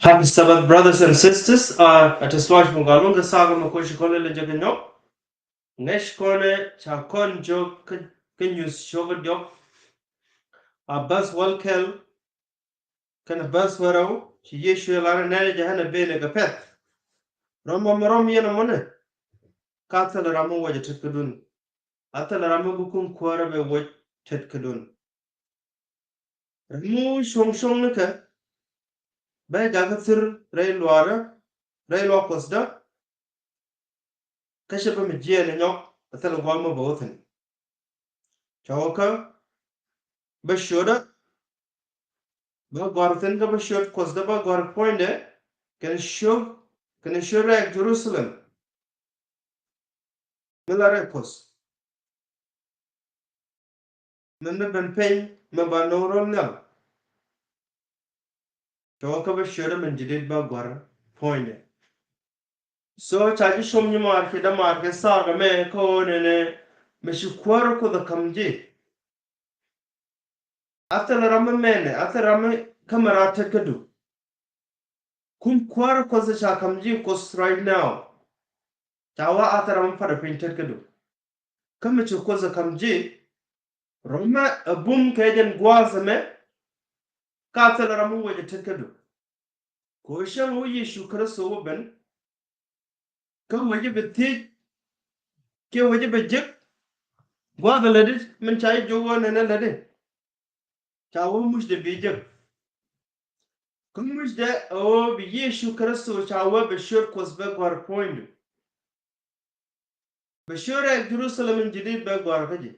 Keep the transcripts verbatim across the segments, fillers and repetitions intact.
Happy Sabbath, brothers and sisters. Uh, ɛ ti thuac mi gɔaa ɛlɔ̱ŋ kɛ thaak ɛmɛ, kɔc ci kɔn lɛl ɛ jɛ kɛ nyɔk. Ŋäc kɔn ɛ ca kɔn jɔk kä, kä nyuth cio̱kä diɔ̱k. A bäth wäl kɛl kɛnɛ bäth wäl rɛw, ci Yecu ɛ lar ɛ nɛn ɛ jɛ ɣän ɛ ben ɛ kɛ pɛ̈th. Rɔm ɛmɛ rɔm yɛn ɛmɔ nɛ, ka thilɛ ram mi wuɔc ɛ tetkädun. A thilɛ ram mi bi kum kuäärä bɛ wuɔc tetkädun. Ram mi cuɔ̱ŋ cuɔ̱ŋ ni kɛ bɛ jakä thir rɛy luaarä, rɛy luaak Kuɔthdä. Kä cɛ bä mi jiɛɛn ɛ nyɔk, a thilɛ gua̱a̱th mi bä wä thi̱n. Cɔwä kä bä ciötdä bä gɔ̱a̱r thi̱n, kä bä ciöt Kuɔthdä bä gɔ̱a̱r puɔ̱nydɛ kɛnɛ ciöt, kɛnɛ ciöt rɛɛk Jerusalem. Mi la rɛɛk Kuɔth, min mi ben piny mi ba no̱o̱ŋ ro̱l nhial. Cɔwä kä bä ciötdä min jidit bä gɔ̱a̱r puɔ̱nydɛ. So ca ji̱ com nyimaar kiɛ dämaar kɛ thaak ɛmɛ kä ɣöö nɛnɛ mi ci kuäär Kuɔth ɛ ka̱m ji̱. A thilɛ ram mi mɛnɛ, a thilɛ ram mi kä mi raar tetkädu. Kum kuäär Kuɔth ca ka̱m ji̱ Kuɔth right now. Ca wä a thilɛ ram mi pa̱t ɛ piny tetkädu. Kä mi ci Kuɔth ɛ ka̱m ji̱, ram mɛ ɛ bum kɛ jɛn gua̱a̱th ɛmɛ, ka thilɛ ram mi wec ɛ tetkädu. Kɛ ɣöö cäŋ wä Yecu Kritho wä ben, kä wec i̱ bɛ thiec kiɛ wec i̱ bɛ jek, gua̱a̱th ɛ lätdi min ca ji̱ jiök ɣöö nɛnɛ lätdi. Ca wä mucdɛ bi jek. Kä mucdɛ ɛ ɣöö bi Yecu Kritho ca wä bɛ ciöt Kuɔth bɛ gɔ̱a̱r puɔ̱nydu. Bɛ ciöt rɛɛk Jerusalem min jidit bɛ gɔ̱a̱r kä ji̱.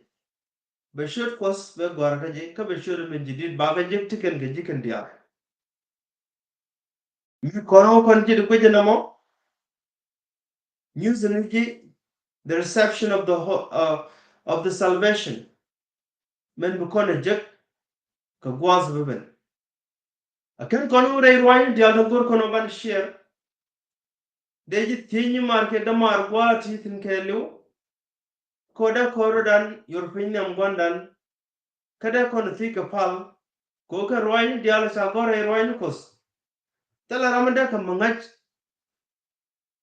Bɛ ciöt Kuɔth bɛ gɔ̱a̱r kä ji̱, kä bɛ ciöt min jidit bakɛ jek ti kɛn kɛ ji̱ kɛn diaal. Mi kɔn wä kɔn ji̱ di guic ɛn ɛmɔ. Nyuth ni ji̱ the reception of the ho-, uh, of the salvation. Min bi kɔn ɛ jek kɛ gua̱a̱th bi ben. A kɛn kɔn wä rɛy ruaacni diaal ti go̱r kɔn wä ban share. Dee ji̱ thiec nyimaar kiɛ dämaar gua̱a̱th ti thi̱n kɛɛliw. Kɛ ɣöö dee kɔn rɔ̱dan yor piny nhiam gua̱ndan. Kä dee kɔn thiec kɛ pal. Kɛ ɣöö kɛ ruaacni diaal ca gɔ̱r rɛy ruaacni Kuɔth. Thilɛ ram mi dee kɛ mi ŋa̱c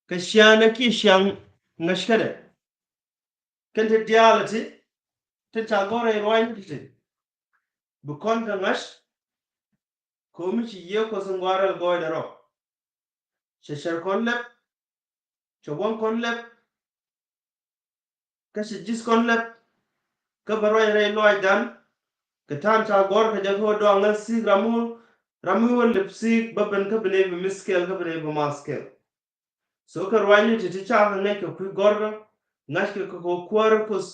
kɛ ciaŋ kiɛ ciaŋ ŋäc kädɛ. Kɛn ti diaal ti, tin ca gɔ̱r rɛy ruaacni ti ti. Bi kɔn kɛ ŋa̱c, kɛ ɣöö mi ci Yiëë Kuɔth in gɔaa rɛl gɔɔydɛ rɔ. Cɛ cär kɔn lɛp, cɛ buɔ̱m kɔn lɛp, kä cɛ ji̱th kɔn lɛp, kä bɛ ruac rɛy lɔaacdan. Kɛ ta̱a̱n ca gɔ̱r kɛ jɛ kä ɣöö dɔaŋ ɛ thi̱i̱k ram mi, ram mi wä lɛp thi̱i̱k bä ben kä bi nɛy bi mi̱th kɛl kä bi nɛy bi math kɛl. So kɛ ruaacni ti ti ca kɛ ŋäc kɛ kui̱ gɔ̱rkä, ŋa̱ckɛ kɛ kɛ kuäär Kuɔth.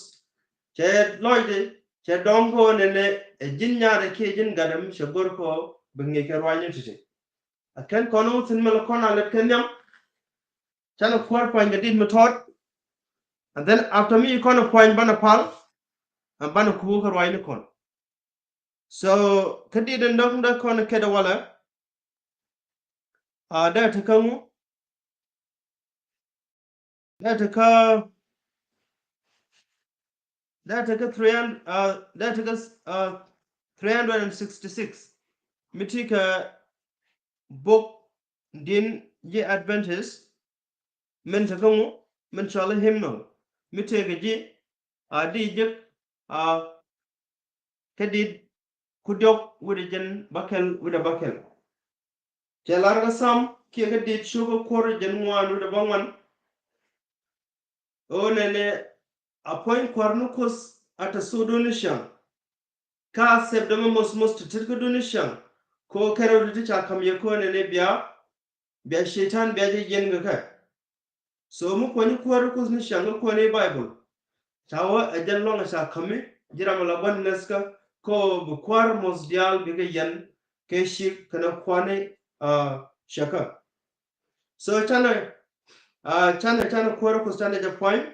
Cɛ lɔcdɛ, cɛ dɔ̱ŋ kɛ ɣöö nɛnɛ ɛ ji̱n nyaatdɛ kiɛ ji̱n gatdɛ mi cɛ go̱r kɛ ɣöö bi ŋi̱eec kɛ ruaacni ti ti. A kɛn kɔn wä thi̱n mi la kɔn a lät kɛ nhiam. Canɛ kuäär pua̱ny kɛ dit mi tɔt. And then after mi kɔn a pua̱ny banɛ pal. And banɛ kuäär kɛ ruaacni kɔn. So kä dit in dɔ̱ŋ dee kɔn kɛt a walɛ. A dee ti kä ŋu? Dee ti kä, dee ti kä three hundred, uh, dee ti kä, uh, three hundred and sixty-six. Mi ti kä bok din ji̱ Adventist. Min ti kä ŋu? Min cɔal i̱ hymnal. Mi tëëkɛ ji̱ a di jek a kä dit ku diɔk wi̱cdɛ jiɛn bäkɛl wi̱cdɛ bäkɛl. Cɛ lar kä Sam kiɛ kä dit cio̱kä kuɔr jiɛn ŋuan wi̱cdɛ bäŋuan. Ɣöö nɛnɛ a puɔ̱ny kua̱r ni Kuoth a te thokdun ni ciaŋ. Ka a thɛpdɛ mɛ moth moth ti tetkädun ni ciaŋ. Kɛ ɣöö kɛn rɛw ti ti ca ka̱m yɛ kɛ ɣöö nɛnɛ bia, bia Cɛytan bia jɛ yiɛn kɛ kɛ. So mi kuɔny kuäär Kuoth ni ciaŋ kä kuäär ni Baibol. Ca wä ɛ jɛn luaŋ ca ka̱mi, ji̱ ram ala gua̱n ŋäthkä, kɛ ɣöö bi kuäär moth diaal bikɛ yiɛn kɛ cik kɛnɛ kuäär ni, uh, ciɛkä. So canɛ, uh, canɛ, canɛ kuäär Kuoth canɛ jɛ puɔ̱ny.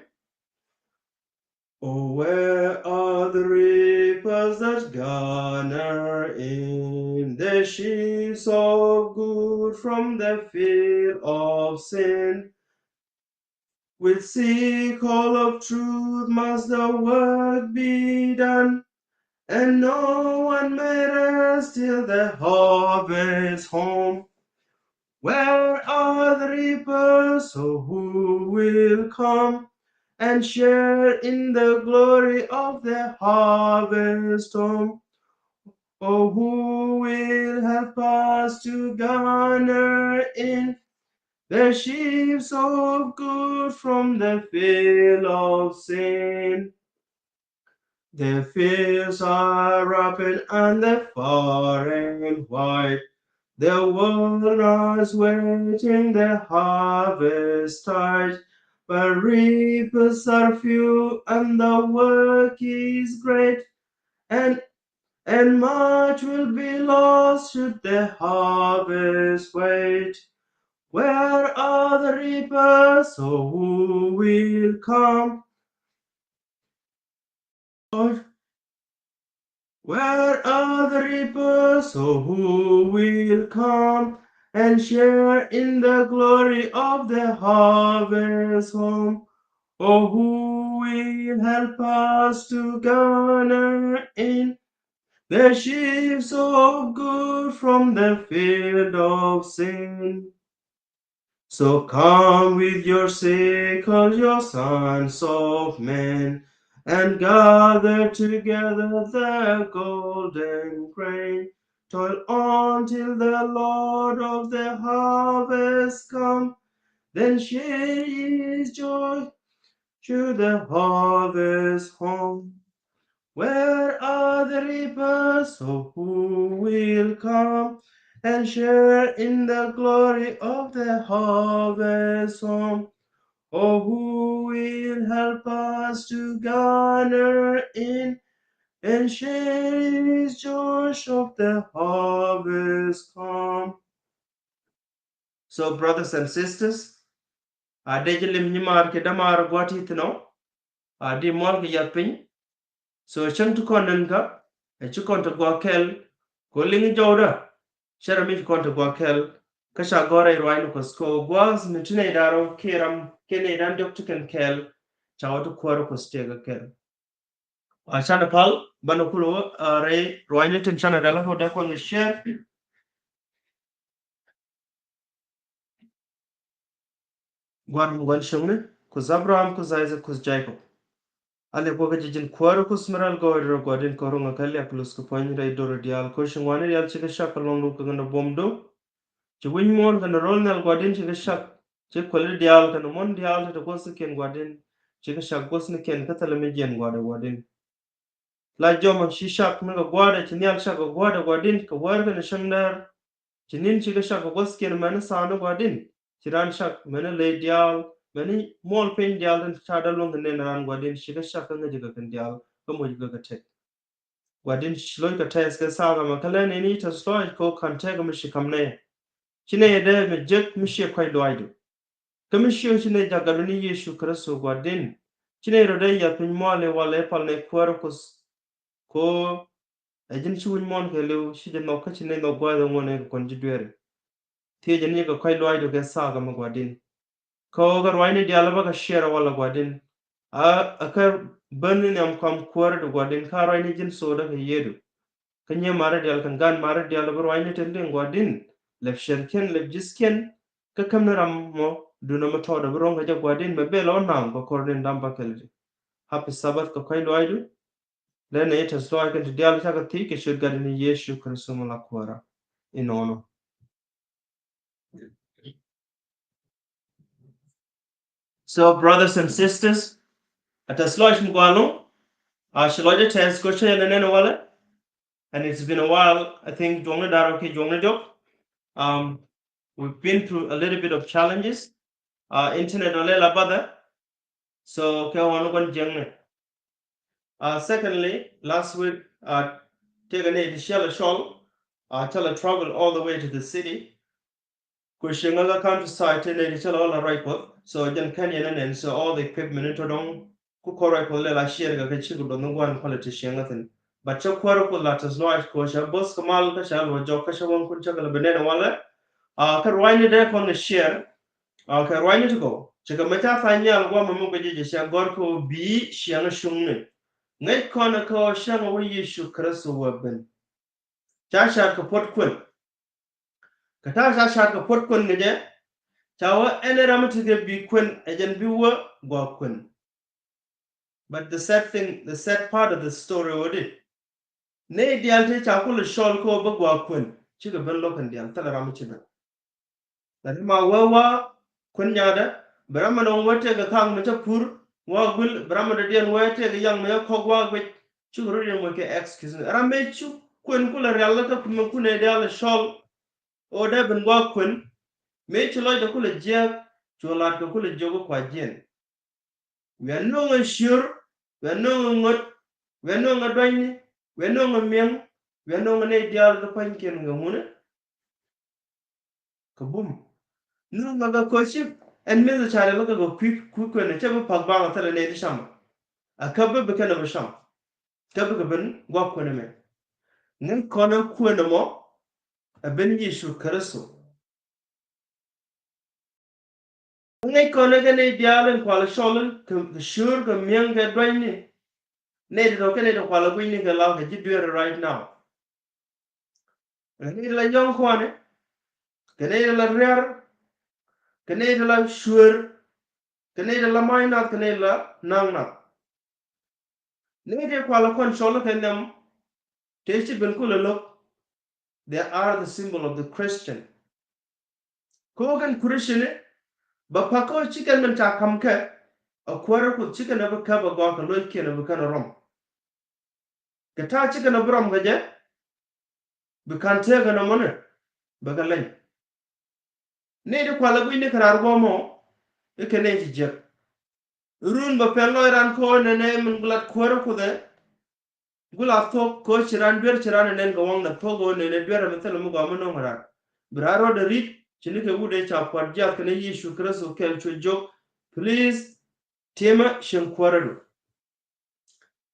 Oh, where are the reapers that gather in the sheaves of good from the field of sin? With sickle of truth must the work be done, and no one may rest till the harvest home. Where are the reapers? So who will come and share in the glory of the harvest home? Oh, who will help us to gather in the sheaves of good from the field of sin? The fields are open and the far and wide. The world is waiting the harvest tide. But reapers are few and the work is great. And, and much will be lost should the harvest wait. Where are the reapers? Oh, who will come? Lord, where are the reapers? Oh, who will come and share in the glory of the harvest home? Oh, who will help us to gather in the sheaves of good from the field of sin? So come with your sickle, your sons of men, and gather together the golden grain. Toil on till the Lord of the harvest come, then share his joy to the harvest home. Where are the reapers? Oh, who will come and share in the glory of the harvest home? Oh, who will help us to gather in and share his joy of the harvest home? So, brothers and sisters, a dee ji̱ lim nyimaar kiɛ dämaar gua̱a̱th ti thi̱n ɔ, a di muɔ̱l kɛ yath piny. So cäŋ ti kɔn nɛn kä, ɛ ci kɔn te gua̱a̱th kɛl, kɛ liŋ jɔwdä, cɛ rɛ mi ci kɔn te gua̱a̱th kɛl, kä ca gɔ̱r rɛy ruaacni Kuɔth kɛ ɣöö gua̱a̱th mi ti nɛy da̱ŋ rɛw kiɛ ram kiɛ nɛy da̱ŋ diɔ̱k ti kɛn kɛl, ca wä ti kuäärä Kuɔth tëëkä kɛl. A canɛ pal banɛ kulɛ wä, a, rɛy ruaacni tin canɛ rɛl kä wä dee kɔn kɛ share. Gua̱n mi gua̱n cieŋni, Kuoth Abraham, Kuoth Isaac, Kuoth Jacob. A liak wä kä ji̱ ji̱n kuäärä Kuoth mi rɛl gɔɔydɛ rɔ gua̱di̱n kɛ ruŋ a kɛ liak luth kɛ puɔ̱ny rɛy do̱r diaal kɛ ci ŋuani diaal ci kɛ cak kɛ luɔ̱ŋdu kɛ kɛn buɔ̱mdu. Ci wi̱ny muɔ̱ɔ̱n kɛn ro̱l nhial gua̱di̱n ci kɛ cak, ci kuɛli diaal kɛn muɔ̱n diaal te te gua̱thikiɛn gua̱di̱n ci kɛ cak gua̱thnikiɛn kä thilɛ mi jiɛn gua̱dɛ gua̱di̱n. La jɔmɛ ci cak mi kɛ gua̱dɛ, ci nhial cak kɛ gua̱dɛ gua̱di̱n kɛ wäär kɛn cäŋ däär. Ci ni̱n ci kɛ cak kɛ gua̱thkiɛn mɛni thaani gua̱di̱n. Ci raan cak mɛni ley diaal, mɛni muɔl piny diaal tin ca däl luɔ̱ŋ kɛ nɛn raan gua̱di̱n ci kɛ cak kä ŋäc kɛ kɛn diaal kä moc kɛ kɛ tek. Gua̱di̱n ci lo̱ckɛ tɛth kɛ thaak ɛmɛ kä lɛn in i̱ tɛth lɔaac kɛ ɣöö ka̱n tɛk mi ci ka̱m nɛy. Ci nɛy dee mi jek mi ciɛ kɔ̱a̱c lɔaacdu. Kä mi ciɛ ci nɛy jakä duni Yecu Kritho gua̱di̱n. Ci nɛy rɔ dee yath piny mua̱a̱l i̱ walɛ i̱ pal nɛy kuäärä Kuoth. Kɛ ɣöö ɛ ji̱n ci wi̱ny muɔ̱ɔ̱n kɛɛliw ci jɛ nhɔk kä ci nɛy nhɔk gua̱a̱th ɛŋuɔ̱n ɛ kɛ kɔn ji̱ dueeri. Thiecɛ ni kɛ kɔ̱a̱c lɔaacdu kɛ thaak ɛmɛ gua̱di̱n. Kɛ ɣöö kɛ ruacni diaal bä kɛ share walɛ gua̱di̱n. A, a kɛ bäni nhiam kuam kuäärä du gua̱di̱n, kä ruacni ji̱n thokdä kɛ yiëëdu. Kä nyiee ma̱ri diaal kɛn ga̱a̱n ma̱ri diaal bä ruacni tin liŋ gua̱di̱n. Lɛp share kiɛn, lɛp ji̱th kiɛn. Kä käm ni ram mɔ, duundɛ mi tɔɔdɛ bi ro̱ŋ kɛ jɛ gua̱di̱n, mɛ bel ɔ naŋ kɛ kɔr ni da̱ŋ bäkɛl di. Happy Sabbath kɛ kɔ̱a̱c lɔaacdu. Lɛ nɛ i̱ tɛth lɔaac kɛn ti diaal cakɛ thiec kɛ ciöt Gatdɛ ni Yecu Kritho mi la kuäärä. Inɔnɔ. So, brothers and sisters, a tɛth lɔaac mi gua̱a̱ lo̱ŋ, a ci lɔc a tɛth kɛ cä yɛn ɛ nɛn walɛ. And it's been a while, I think, juɔkni da̱r kɛ juɔkni diɔk. Um, we've been through a little bit of challenges. Uh, internet ɔ lɛ la bathɛ. So kɛ ɣɔn gua̱n jiäkni. Uh, secondly, last week, uh, tëëkɛ nɛy ti cä lɛ cɔl, uh, cä lɛ travel all the way to the city. Ku cieŋä kä countryside tëë nɛy ti cä lɛ ɣɔl a ruac Kuɔth. So jɛn kɛn yɛn ɛ nɛn, so all the equipment in tɔ̱ dɔ̱ŋ ku kɔr ruac Kuɔth lɛ la share kɛ kɛ cikɛ duɔth ni gua̱n kualɛ ti cieŋä thi̱n. But cä kuäärä Kuɔth la tɛth lɔaac kɛ ɣöö cä bo̱th kɛ mal kä cä luɔ̱c jɔk kä cä wäŋkun cä kɛ lɛ bi nɛn walɛ. Uh, kä ruacni dee kɔn kɛ share. Okay, ruacni ti kɔ. Cikɛ mɛ ca tha̱a̱ŋ nhial guamɛ muk kɛ ji̱ cɛ gɔ̱r kɛ ɣöö bi ciaŋ cuŋni. Ŋäc kɔn kɛ ɣöö cäŋ wä Yecu Kritho wä ben. Ca ca̱r kɛ puɔ̱t kuën. Kɛ ta̱a̱ ca cat kɛ puɔ̱t kuën kɛ jɛ, ca wä ɛn ɛ ram mi tekɛ bi kuën ɛ jɛn bi wä gua̱a̱k kuën. But the sad thing, the sad part of the story wä di, nɛy diaal tëë ca kulɛ cɔl kä wä bä gua̱a̱k kuën, cikɛ ben lo̱k kɛn diaal, thilɛ ram mi ci ben. Lat ma wee wa kuën nyaadä, bi ram mi nɔŋ wee tëëkɛ ka̱a̱k mi cä pur wa guil, bi ram mi dɔ̱diɛn wee tëëkɛ yaŋ mi cä kɔk wa guic, cuk rut yɛn moc kɛ excuse ni. Ram mëë cu kuën kulɛ rial kä kumɛ kunɛ diaal cɔl. Ɣöö dee ben wa kuën, mëë ci lɔcdɛ kulɛ jiääk, cu la̱tkɛ kulɛ jiök kua jiɛn. Wiaa no̱o̱ŋ ɛ ciöör, wiaa no̱o̱ŋ ɛ ŋöt, wiaa no̱o̱ŋ ɛ duanyni, wiaa no̱o̱ŋ ɛ mi̱eŋ, wiaa no̱o̱ŋ ɛ nɛy diaal kɛ pa̱nykiɛn kɛ ŋunɛ. Kɛ bum. No̱o̱ŋ ɛ kɛ ko̱ci ɛn mi̱eth ɛ ca riɛl kɛ kɛ kui̱ kui̱ kuënɛ cɛ bi pa̱k baŋ ɛ thilɛ nɛy ti camɛ. A käp bi bi kɛn ɛ bi cam. Käp bi kɛ ben gua̱k kuënɛ mɛ. Ŋäc kɔn ɛ kuënɛ mɔ ɛ ben Yecu Kritho. Ŋäc kɔn ɛ kɛ nɛy diaal in kual cɔl in kɛ, kɛ ciöör kɛ mi̱eŋ kɛ duanyni. Nɛy ti tɔ̱ kɛ nɛy ti kual ɛ gui̱cni kɛ law kɛ ji̱ dueer right now. Kɛ nɛy ti la yɔ̱ŋ kuɔni, kɛ nɛy ti la riar, kɛ nɛy ti la cueer, kɛ nɛy ti la ma̱a̱c nath, kɛ nɛy ti la na̱a̱ŋ nath. Nɛy ti kual ɛ kɔn cɔl kɛ nhiam, tëë ci ben kulɛ lo̱k. They are the symbol of the Christian. Kä kɛn Christian ni bɛ pa̱k kä ci kɛn min ca ka̱m kɛ, a kuäärä Kuoth ci kɛn a bi käp a gɔaa kɛ lo̱ckiɛn a bi kɛn a rɔm. Kɛ ta̱a̱ ci kɛn a bi rɔm kɛ jɛ, bi ka̱n tëëkɛ nɔmɔni, bɛ kɛ leny. Nɛy ti kual a gui̱cni kɛ raar guɔ̱mɔ, i̱ kɛ nɛy ti jiäk. Run bɛ pɛn lɔc ran kɛ ɣöö nɛnɛ min gulat kuäärä Kuoth ɛ. Gula thuɔ̱k kɛ ɣöö ci ran duer ci ran ɛ nɛn kɛ waŋdɛ thuɔ̱k ɣöö nɛnɛ duer ɛ mi thilɛ mi gɔaa mi no̱o̱ŋ ran. Bi ran rɔɔdɛ ri̱t ci ni kɛ wut ëë ca pua̱t jiath kɛnɛ Yecu Kritho kɛl cuɛ jiök. Please, tiemä cieŋ kuäärädu.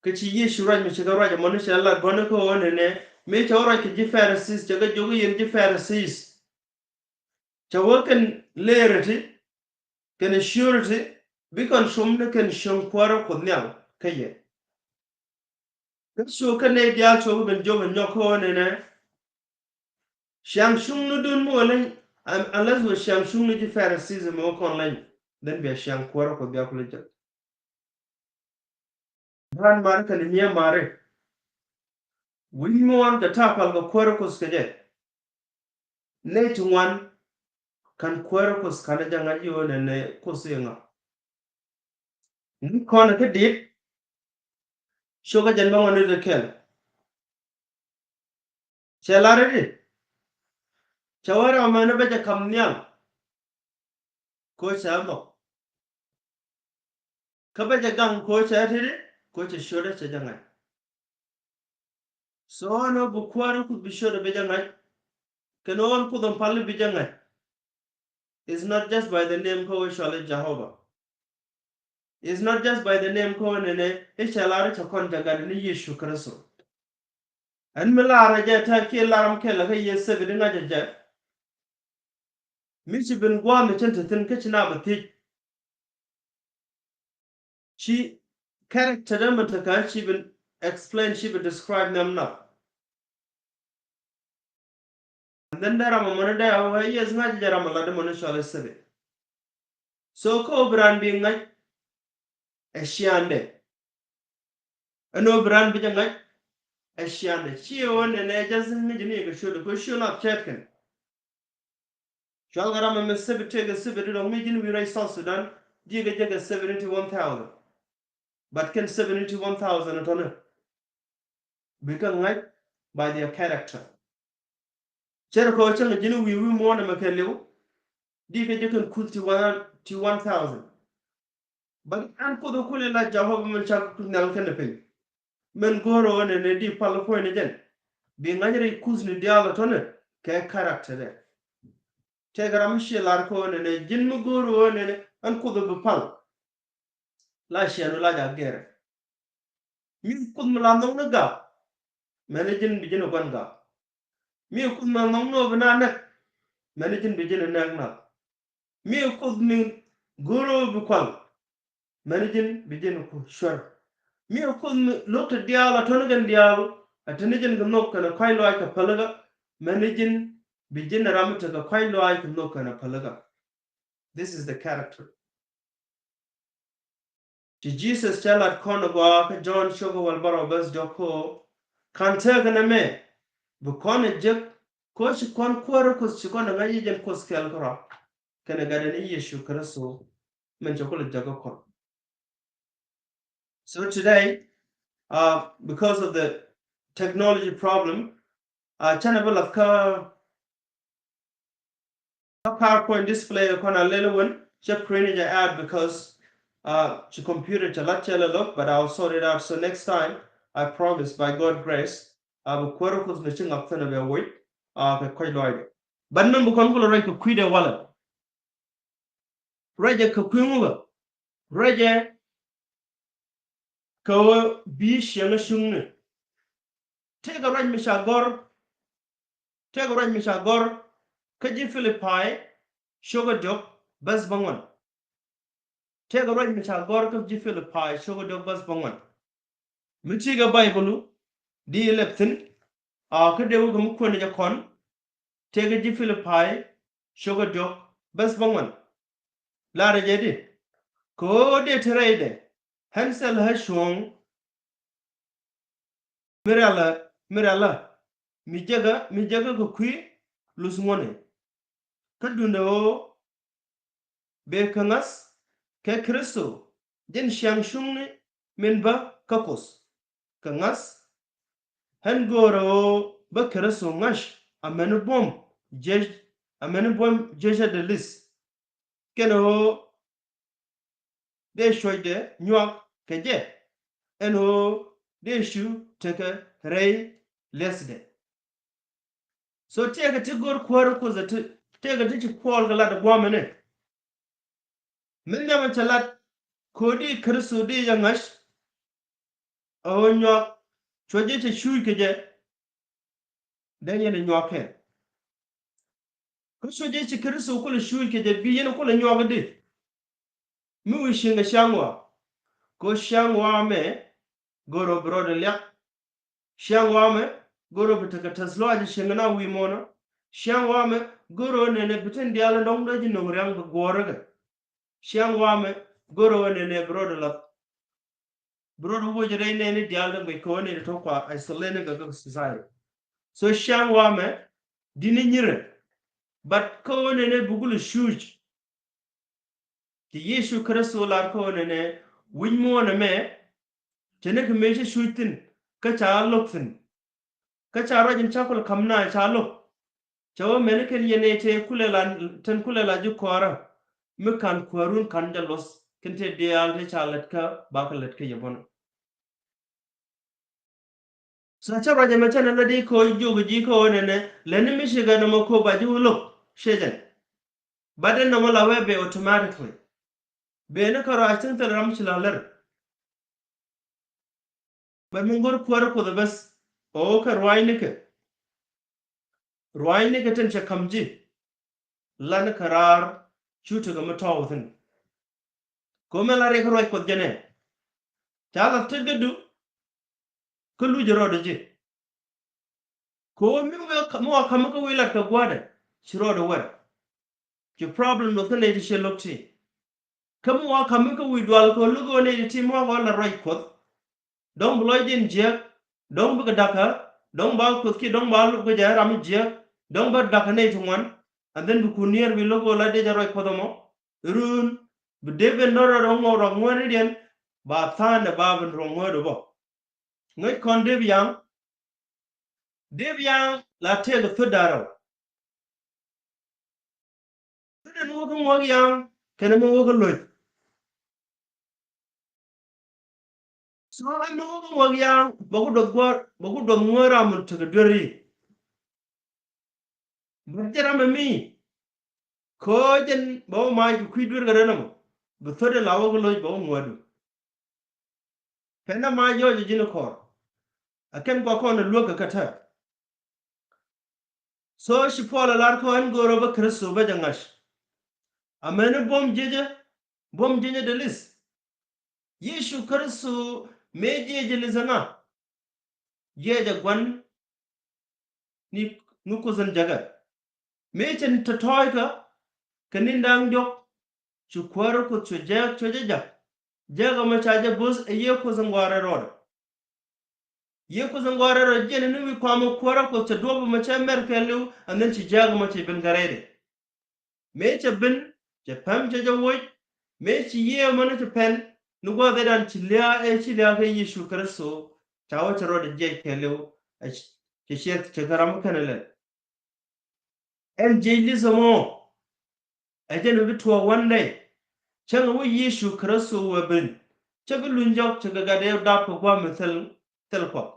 Kä ci Yecu ruac mi ci kɛ ruac ɛmɔ ni cɛ lat bäni kä ɣöö nɛnɛ mëë cɛ wä ruac kɛ ji̱ Pharisees cɛ kɛ jiök i̱ yɛn ji̱ Pharisees. Cɛ wä kɛn leerä ti kɛnɛ ciöörä ti bi kɔn com ni kɛn cieŋ kuäärä Kuoth Nhial kä yɛ. Kä cu kɛn nɛy diaal cu kɛ ben jiök ɛ nyɔk kä ɣöö nɛnɛ ciaŋ cuŋnidun mi wä leny, un-, unless wä ciaŋ cuŋni ji̱ Pharisees mi wä kɔn leny, then bia ciaŋ kuäärä Kuoth bia kulɛ jek. Raan mari kɛnɛ nyiee mari. Wi̱ny mi wan kɛ ta̱a̱ pal kɛ kuäärä Kuoth kɛ jɛ. Nɛy ti ŋuan ka̱n kuäärä Kuoth ka̱n jɛ ŋa̱c i̱ ɣöö nɛnɛ Kuoth i̱ ŋa̱. Ŋi̱i̱c kɔn kä di̱t. Cukɛ jɛn bä ŋuan ni ti kɛl. Cɛ lar i̱di. Cɛ wä ram mɛn bä jɛ ka̱m nhial. Ko cɛ mɔ. Kä bä jɛ gaŋ ko cɛ tidi ko cɛ ciötdä cɛ jɛ ŋa̱c. So ɛn ɣöö bi kuäärä Kuoth bi ciötdä bi jɛ ŋa̱c. Kɛn ɣöö ɛn Kuoth ɛn pali bi jɛ ŋa̱c. It's not just by the name kä ɣöö cɔal i̱ Jehovah. It's not just by the name kä ɣöö nɛnɛ i̱ cɛ lar i̱ cɛ kɔn jɛ gat ni Yecu Kritho. Ɛn mi lar ɛ jɛ tɛk kiɛ lar ɛm kɛl ɛ kä yɛ sɛbit i̱ ŋa̱c ɛ jɛ. Mi ci ben gua̱a̱th mi cin te thi̱n kä ci na bɛ thiec. Ci character dämɛ te kä ci ben explain, ci ben describe nhiam nath. And then dee ram ɛmɔni dee a wee yes ŋa̱c jɛ ram ɛ lat ɛmɔni cɔal ɛ sɛbit. So kä ɣöö bi raan bi ŋa̱c ɛ ciaŋdɛ. Ɛn ɣöö bi raan bi jɛ ŋa̱c ɛ ciaŋdɛ. Ci ɣöö nɛnɛ jɛ thi̱n ŋäc ni kɛ ciötdɛ kɛ ciöt nath cɛɛt kɛn. Cual kɛ ram ɛmɛ sɛbit tëëkɛ sɛbit ti dɔ̱ŋ mi ji̱n wi̱i̱ rɛy South Sudan ji̱ kɛ jɛ kɛ seventy one thousand. But kɛn seventy one thousand tɔ̱nɛ bikɛ ŋa̱c by their character. Cɛ rɛ kɔ cäŋ ji̱n wi̱i̱ wi̱i̱ muɔ̱ɔ̱n ɛmɛ kɛ liw. Di kɛ jɛ kɛn kuth ti one, ti one thousand. But ɛn Kuoth kulɛ la Jehovah min cak kuth nhial kɛnɛ piny. Min go̱o̱r ɣöö nɛnɛ di pal puɔ̱ny ni jɛn. Bi ŋa̱c rɛy kuthni diaal ɛ tɔ̱nɛ kɛ character dɛ. Tëëkɛ ram mi ci lar kɛ ɣöö nɛnɛ ji̱n mi go̱o̱r ɣöö nɛnɛ ɛn Kuoth bi pal. La ciɛn ɣöö la jak gɛrɛ. Mi Kuoth mi la nhɔk ni gak. Mɛn ji̱n bi ji̱n ɛ gua̱n gak. Mi Kuoth mi la nhɔk ni ɣöö bi na nɛk. Mɛn ji̱n bi ji̱n ɛ nɛk nath. Mi Kuoth mi go̱o̱r ɣöö bi kual. Mɛn ji̱n bi ji̱n ku cuɛr. Mi Kuoth mi lo̱k ti diaal a tɔ̱ni kɛn diaal a teni ji̱n kɛ nhɔk kɛn a kɔ̱a̱c lɔaac kɛ pälikä. Mɛn ji̱n Bi ji̱n ram mi tekɛ kua̱c lɔaac kɛ nhök kɛnɛ pälikä. This is the character. Ci Jesus cɛ lat kɔn ɛ gɔaa kä Jɔ̱ɔ̱n cio̱k wäl bärɔw bäth diɔ̱k ko, ka̱n tekɛ nɛmɛ, bi kɔn ɛ jek, ko ci kɔn kuäärä Kuoth, ci kɔn ɛ ŋa̱c i̱ jɛn Kuoth kɛl kärɔa, kɛnɛ Gatdɛ ni Yecu Kritho min cɛ kulɛ jek kä kɔn. So today, uh, because of the technology problem, uh, canɛ bi lath kä kä PowerPoint display kɔn a lɛl wän, cɛ print jɛ out because, uh, ci computer cɛ lat cɛ lɛ lock, but I'll sort it out. So next time, I promise, by God grace, a bi kuäärä Kuoth ni ci ŋak thi̱n a bɛ woc, uh, kɛ kuec lɔaacdɛ. But mɛn bi kɔn kulɛ ruac kɛ kui̱dɛ walɛ. Ruacɛ kɛ kui̱ ŋukä. Ruacɛ kɛ ɣöö bi ciɛŋä cuŋni. Tëëkɛ ruac mi ca gɔ̱r. Tëëkɛ ruac mi ca gɔ̱r kä ji̱ Pilipai cio̱kä diɔ̱k bäth bäŋuan. Tëëkɛ ruac mi ca gɔ̱r kä ji̱ Pilipai cio̱kä diɔ̱k bäth bäŋuan. Mi ti̱i̱ kɛ Baibolu di lɛp thi̱n, a kä dee wä kɛ mi kuäni jɛ kɔn, tëëkɛ ji̱ Pilipai cio̱kä diɔ̱k bäth bäŋuan. Laarɛ jɛ di, kɛ ɣöö dee te rɛydɛ, ɣän thilɛ ɣä cuɔ̱ɔ̱ŋ mi rialä, mi rialä, mi jekä, mi jekä kɛ kui̱ luth ŋuɔ̱ni. Kä duundɛ ɣöö bee kɛ ŋa̱th kɛ Kritho, jɛn ciaŋ cuŋni min bä kä Kuoth. Kɛ ŋa̱th, ɣän go̱o̱rä ɣöö bä Kritho ŋa̱c amäni buɔ̱m jiec, amäni buɔ̱m jiecä dee li̱th. Kɛnɛ ɣöö dee cuɔcdɛ nyuak kɛ jɛ, ɛn ɣöö dee cu tekɛ rɛy li̱ethdɛ. So tëëkɛ ti go̱r kuäärä Kuoth ɛ ti, tëëkɛ ti ci Puɔl kɛ lat ɛ gua̱a̱mɛnɛ. Min nhiamɛ cɛ lat kɛ ɣöö di Kritho di jɛ ŋa̱c, a ɣöö nyuak cuɔ̱c jɛ cɛ cuuc kɛ jɛ, dee yɛn ɛ nyuak kɛn. Kä cuɔ̱c jɛ ci Kritho kulɛ cuuc kɛ jɛ, bi yɛn kulɛ nyuak di. Mi wi̱i̱ cieŋ kɛ ciaŋ ɣɔaa. Kɛ ɣöö ciaŋ ɣɔaa mɛ go̱o̱rä bi rɔɔdɛ liak. Ciaŋ ɣɔaa mɛ go̱o̱rä bi tekɛ tɛth lɔaac cieŋ kɛ na wi̱i̱ muɔ̱ɔ̱nä. Ciaŋ ɣɔaa mɛ go̱o̱rä nɛnɛ bi tin diaal in dɔ̱ŋ dee ji̱ no̱ŋ riaŋ bi guɔ̱ɔ̱rä kɛ. Ciaŋ ɣɔaa mɛ go̱o̱rä nɛnɛ bi rɔɔdɛ lath. Bi rɔɔdɛ woc rɛy nɛɛni diaal dee guic kɛ ɣöö nɛnɛ tɔ̱ kua isolate ni kɛ kɛ society. So ciaŋ ɣɔaa mɛ di̱t ni nyirɛ. But kä ɣöö nɛnɛ bi kulɛ cuuc. Ci Yecu Kritho lar kä ɣöö nɛnɛ wi̱c muɔ̱ɔ̱n ɛmɛ, cɛ ni kɛ mëë ci cuuc thi̱n, kä ca lo̱k thi̱n. Kä ca ruac in ca kulɛ ka̱m na ca lo̱k. Cɛ wä mɛni kɛn yɛn ɛ tëë kulɛ la, tin kulɛ la ji̱ kɔaarä. Mi ka̱n kuäärun ka̱n jɛ luɔth, kɛn tëë diaal tëë ca lät kä bakɛ lät kä yɛ buɔ̱n. So cä ruac ɛmɛ cä nɛ lät i̱ ko̱ jiök ji̱ kä ɣöö nɛnɛ, lɛni mi cikɛ nɔmɔ ko̱ ba ji̱ wä lo̱k, ciecɛn. But ɛn nɔmɔ la wee bɛ automatically. Beni kä ruac thi̱n thil ram ci la lär. Bɛ mi ŋo̱r kuäärä Kuoth ɛ bäth. Ɣöö kɛ ruaacnikɛ. Ruaacnikɛ tin cɛ ka̱m ji̱. Lan kɛ raar cu tekɛ mi tɔ̱ɔ̱k thi̱n. Ko̱mɛ la riɛk ruac Kuɔth jɛnɛ. Ca la tet gɛ du. Kä luc rɔɔdɛ ji̱. Kɛ ɣöö mi wee, mi wa ka̱m kä wi̱i̱ lat kɛ gua̱a̱dɛ, ci rɔɔdɛ wɛr. Ci problem luɔth kä nɛy ti ciɛ lo̱k ti. Kä mi wa ka̱m kä wi̱i̱ dual kɛ ɣöö lo̱k ɣöö nɛy ti ti mi wa kɛ ɣöö lat ruac Kuɔth. Dɔ̱ŋ bi lɔcdiɛn jiääk, dɔ̱ŋ bikɛ da̱kä, dɔ̱ŋ ba Kuoth kiɛ dɔ̱ŋ ba lupkä jɛ ram mi jiääk, dɔ̱ŋ bä da̱kä nɛy ti ŋuan. And then bi kun niɛɛr bi lo̱k ɣöö lat dee jɛ ruac Kuɔth ɛmɔ. Run, bi dee ben dɔ̱ŋ rɔ ŋuɔ̱t rɔ ŋuɛ̈tdiɛn, ba tha̱a̱ŋdɛ ba ben rɔ ŋuɛ̈t ɔ bä. Ŋäc kɔn Dee Biaŋ. Dee Biaŋ la tëëkɛ thuet da̱ŋ rɛw. Thuet in wä kä ŋuak yaŋ kɛnɛ mi wä kä lo̱c. So ɛn mi wä kä ŋuak yaŋ bɛ ku duɔth gua̱a̱r, bɛ ku duɔth ŋuäär ram mi tekɛ duer i̱. But jɛ ram ɛmi. Ko̱ jɛn bɛ wä mac kɛ kui̱ duer kɛ rɛn ɛmɔ. Bi thuet in la wä kä lo̱c bɛ wä ŋuäärdu. Pɛn ɛ ma jɔɔc ji̱n kɔr. Ɛ kɛn kua kɔn ɛ luäk kɛ kä tɛr. So ci Puɔl ɛ lar kɔn ɛn go̱o̱rä bä Kritho bä jɛ ŋa̱c. Amäni buɔ̱m jiecä, buɔ̱m jiecä dee li̱th. Yecu Kritho mëë jiecä li̱th ɛ ŋa? Jiecä gua̱n ni, ni Kuoth in jäkɛ. Mëë cɛ tɔ̱tɔ̱ɔ̱cä kɛ ni̱n da̱ŋ diɔ̱k, cu kuäärä Kuoth cu jääk, cu jɛ jak. Jääk ɛmɔ ca jɛ bo̱th ɛ Yiëë Kuoth in gɔaa rɛl rɔɔdɛ. Yiëë Kuoth in gɔaa rɛl rɔɔdɛ, jiɛn ni wi̱i̱ kɔam ɛ kuäärä Kuoth cɛ duɔ̱ɔ̱p ɛmɔ cɛ mɛr kɛɛliw, and then ci jääk ɛmɔ ci ben kä rɛydɛ. Mëë cɛ ben, cɛ päm, cɛ jɛ woc. Mëë ci Yiëë ɛmɔ ni ci pɛn, ni gua̱a̱th ëëdan ci lia̱a̱, ëë ci lia̱a̱ kɛ Yecu Kritho, ca wä cɛ rɔɔdɛ jiɛc kɛɛliw, ɛ ci, ci ciɛ, cɛ kɛ ram mi kɛn ɛ lɛl. Ɛn jiɛc li̱th ɛmɔ, ɛ jɛn bi tuɔɔk one day. Cäŋ ɛ wä Yecu Kritho wä ben, cä bi luny jɔk, cɛ kɛ gat ëë dap kɛ gua̱a̱th mi thil, thil Kuɔth.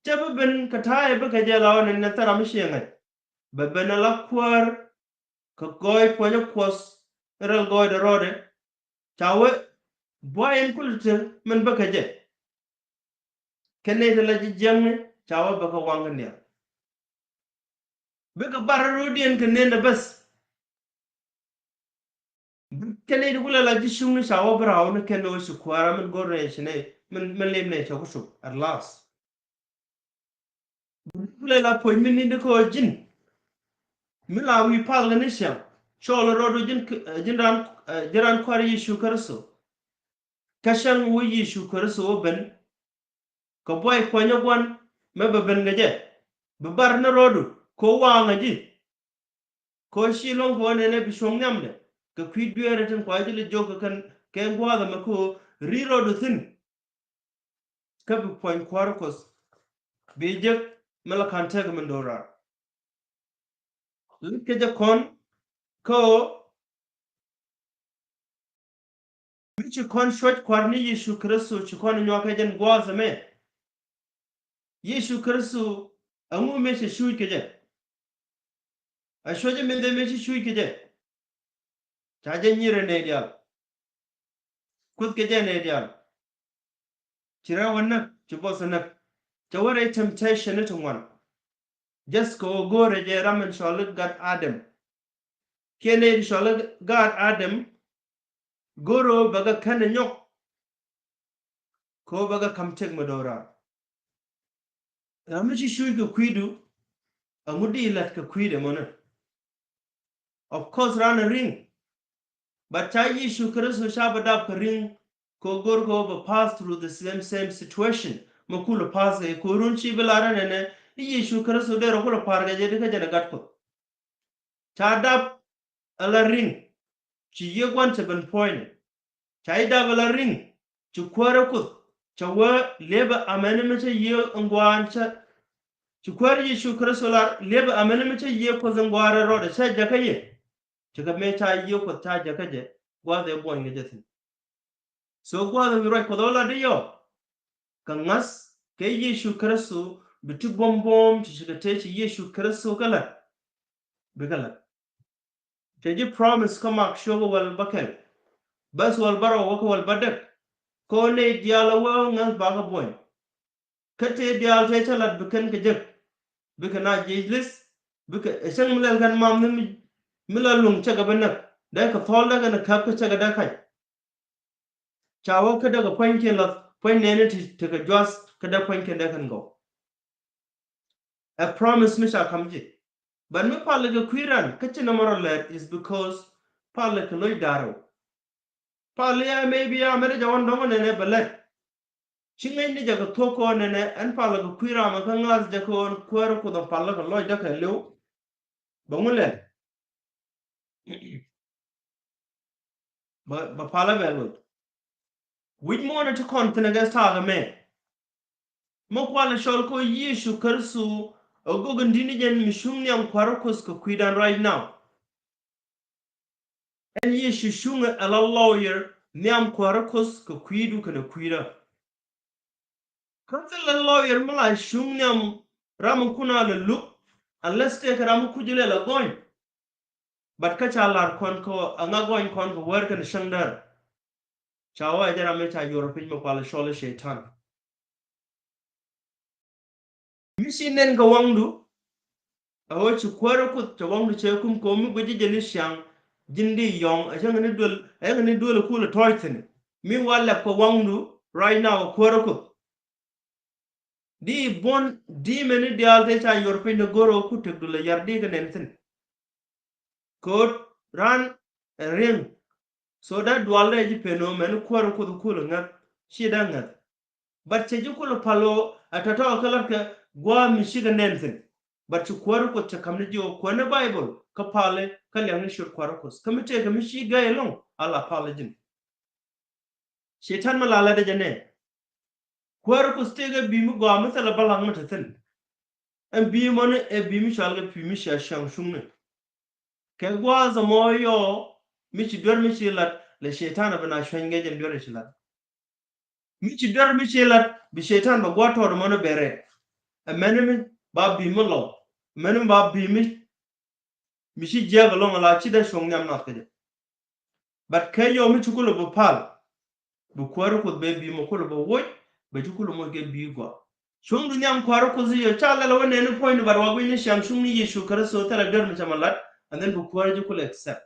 Cä bi ben kɛ ta̱a̱ ëë bikɛ jɛ la ɣän ɛn nɛ thil ram mi ciɛ ŋa̱c. Bɛ ben ala kuäär kɛ gɔɔy puɔ̱nyä Kuɔth rɛl gɔɔydɛ rɔɔdɛ. Ca wee buay in kulɛ te min bikɛ jɛ. Kɛ nɛy ti la ji̱ jiäkni, ca wee bikɛ waŋ kɛ nhial. Bikɛ bar rɔ̱diɛn kɛ nɛn ɛ bäth. Kɛ nɛy ti kulɛ la ji̱ cuŋni, ca wee bi raawni kɛn ɣöö ci kuäärä min go̱r nɛy ci nɛy, min, min lim nɛy cɛ ku tuk at last. Kulɛ la puɔ̱ny mi ni̱n di kɛ ɣöö ji̱n mi la wi̱i̱ pal kɛ ni ciaŋ, cɔɔl rɔɔdu ji̱n, ji̱n raan, ji̱n raan kuäär Yecu Kritho. Kä cäŋ wä Yecu Kritho wä ben kɛ buay puɔ̱nyä gua̱n, mɛ bɛ ben kɛ jɛ, bi bar ni rɔɔdu kɛ ɣöö waŋä ji̱. Kɛ ɣöö ci luɔ̱ŋ kɛ ɣöö nɛnɛ bi cuɔ̱ŋ nhiamdɛ kɛ kui̱ dueerä tin kua ji̱ lɛ jiök kɛ kɛn, kɛ gua̱a̱th ɛmɛ kɛ ɣöö ri̱t rɔɔdu thi̱n. Kä bi puɔ̱ny kuäärä Kuɔth bi jek mi la ka̱n tek min do̱raar. Lat kɛ jɛ kɔn kä ɣöö mi ci kɔn cuɔ̱c kua̱r ni Yecu Kritho, ci kɔn nyuak kɛ jɛn gua̱a̱th ɛmɛ. Yecu Kritho, ɛŋu mëë cɛ cuuc kɛ jɛ? A cuɔ̱cä min dhɛ mëë ci cuuc kɛ jɛ. Ca jɛ nyirɛ nɛy diaal. Kuth kɛ jɛ nɛy diaal. Ci rɛw ɛ näk, ci buɔth ɛ näk. Cɛ wä rɛy temptation ni ti ŋuan. Just kɛ ɣöö go̱o̱rɛ jɛ ram in cɔl i̱ gat Adam. Kiɛ nɛy ti cɔl i̱ gat Adam, go̱o̱rɛ ɣöö bɛ kɛ kän ɛ nyɔk. Kɛ ɣöö bɛ kɛ ka̱m tëk mi do̱raar. Ram mi ci cuuc kɛ kui̱du, ɛŋu di la̱t kɛ kui̱dɛ mɔnɛ? Of course, raan ɛ ri̱ŋ. But ca Yecu Kritho ca bɛ dap kɛ ri̱ŋ, kɛ ɣöö go̱r kɛ ɣöö bɛ pass through the same, same situation mi kulɛ pass kɛ, kɛ ɣöö run ci bi lar ɛ nɛnɛ i̱ Yecu Kritho dee rɔ kulɛ pa̱r kɛ jɛ, di kä jɛn ɛ gat Kuɔth. Ca dap ala ri̱ŋ, ci Yiëë gua̱n cɛ ben puɔ̱nydɛ. Ca ji̱ dap ala ri̱ŋ, ci kuäärä Kuoth cɛ wee liepɛ amäni mi cä Yiëë in gua̱a̱n cä, ci kuäär Yecu Kritho lar liepɛ amäni mi cä Yiëë Kuoth in gɔaa rɛl rɔɔdɛ cä jäkä yɛ. Ci kɛ mëë ca Yiëë Kuɔth ca jäkä jɛ, gua̱a̱th ëë buɔ̱ny kɛ jɛ thi̱n. So gua̱a̱th ëë wi̱i̱ ruac Kuɔth ɣä lat di yɔ. Kɛ ŋa̱th kɛ Yecu Kritho, bi ti buɔ̱m buɔ̱m ti ci kɛ tëë ci Yecu Kritho kɛ la̱t. Bikɛ la̱t. Cɛ ji̱ promise kä Mak ciökä wäl bäkɛl. Bäth wäl bärɔw wä kä wäl bädäk. Kɛ ɣöö nɛy diaal a wee ŋäth bakɛ buɔ̱ny. Kä tëë diaal tëë cä la̱t bi kɛn kɛ jek. Bikɛ na jiɛc li̱th. Bikɛ ɛ cäŋ mi lɛl kɛn mam ni mi, mi la luŋ cɛ kɛ bi näk. Dee kɛ thɔl dee kɛn käp kä cɛ kɛ dee kac. Ca wä kä dee kɛ pua̱nykiɛn lath, pua̱ny nɛɛni ti, ti kɛ juath, kä dee pua̱nykiɛn dee kɛn gɔw. Ɛ promise mi ca ka̱m ji̱. But mi palɛ kɛ kui̱ ran kä ci nɔmɔ rɔ lɛt is because palɛ kɛ lo̱c da̱rɛw. Palɛ ya maybe ya mɛn jɛ ɣɔn dɔ̱ŋ nɛnɛ bɛ lɛt. Ci ŋäcni jɛ kɛ thuɔ̱k kɛ ɣɔn nɛnɛ ɛn palɛ kɛ kui̱ ram kä ŋa̱th jɛ kɛ ɣɔn kuäärä Kuoth ɔ palɛ kɛ lɔcdä kɛ li̱w. Bɛ ŋu lɛt? Bɛ, bɛ palä bɛ loc. Wi̱c muɔ̱ɔ̱n ti kɔn thi̱n ɛ gɛ thaak ɛmɛ. Mi kualɛ cɔl kä Yecu Kritho ɛ gök in di̱t ni jɛn mi cuŋ nhiam kuäärä Kuoth kɛ kui̱dan right now. Ɛn Yecu cuŋ ɛ la lawyer nhiam kuäärä Kuoth kɛ kui̱du kɛnɛ kui̱dä. Kä thilɛ lawyer mi la cuŋ nhiam ram in kun a lɛ luk, unless tëëkɛ ram in kuc lɛ la gɔny. But kä ca lar kɔn kɛ ɣöö ɛŋa gɔny kɔn kɛ wäär kɛnɛ cäŋ däär. Ca wä ɛ jɛ ram in ca yuɔr piny mi kualɛ cɔl i̱ Cɛy-tan. Mi ci nɛn kɛ waŋdu, ɛ ɣöö ci kuäärä Kuoth cɛ waŋdu cɛ kum kɛ ɣöö mi guic ji̱ jɛ ni ciaŋ, ji̱n di yɔ̱ŋ, ɛ cäŋ ni duel, ɛ cäŋ ni duel ɛ kulɛ tɔ̱ɔ̱c thi̱n. Mi wa lɛp kɛ waŋdu right now ɛ kuäärä Kuoth. Di buɔ̱n di mɛni diaal tëë ca yuɔr piny ni go̱r ɣöö ku tëkdu lɛ yar di kɛ nɛn thi̱n. Ko̱o̱t ran ɛ riŋ. So that dual dee ji̱ pen ɣöö mɛn kuäär Kuoth kulɛ ŋäth, ci dee ŋäth. But cɛ ji̱ kulɛ pal ɣöö ɛ tɔ̱tɔ̱ kä lat kɛ gua̱a̱th mi cikɛ nɛn thi̱n. But ci kuäär Kuoth cɛ ka̱m ni ji̱ ɣöö kuäär ni Baibol kä pali kä liaŋ ni ciöt kuäär Kuoth. Kä mi tëëkɛ mi ci gäi ɛlɔ̱ŋ, a la pal ji̱n. Cɛytan mi la lat dee jɛ nɛ. Kuäär Kuoth tëëkɛ bi̱i̱ mi gɔaa mi thilɛ bä laŋ mi te thi̱n. Ɛn bi̱i̱ mɔni ɛ bi̱i̱ mi cɔal kɛ bi̱i̱ mi cia ciaŋ cuŋni. Kɛ gua̱a̱th ɛmɔ yɔɔ mi ci duer mi ci lat, lɛ cɛytan ɛ bi na cuɛny kɛ jɛn duer ci lat. Mi ci duer mi ci lat, bi cɛytan bɛ gua̱a̱th tɔɔt ɛmɔni bɛ rɛt. Ɛmɛni mi ba bi̱i̱ mi lɔw. Ɛmɛni mi ba bi̱i̱ mi, mi ci jiäk ɛlɔ̱ŋ ala ci dee cuɔ̱ŋ nhiam nath kä jɛ. But kɛ yɔw mi ci kulɛ bi pal, bi kuäär Kuoth bɛ bi̱i̱ mɔ kulɛ bɛ woc, bɛ ci kulɛ moc kɛ bi̱i̱ gɔaa. Cuŋ du nhiam kuäär Kuoth yɛ ca lɛl wä nɛni puɔ̱nyni, but wa gui̱ni ciaŋ cuŋni Yecu Kritho thilɛ duer mi cɛ mɛ lat, and then bi kuäär ji̱ kulɛ accept.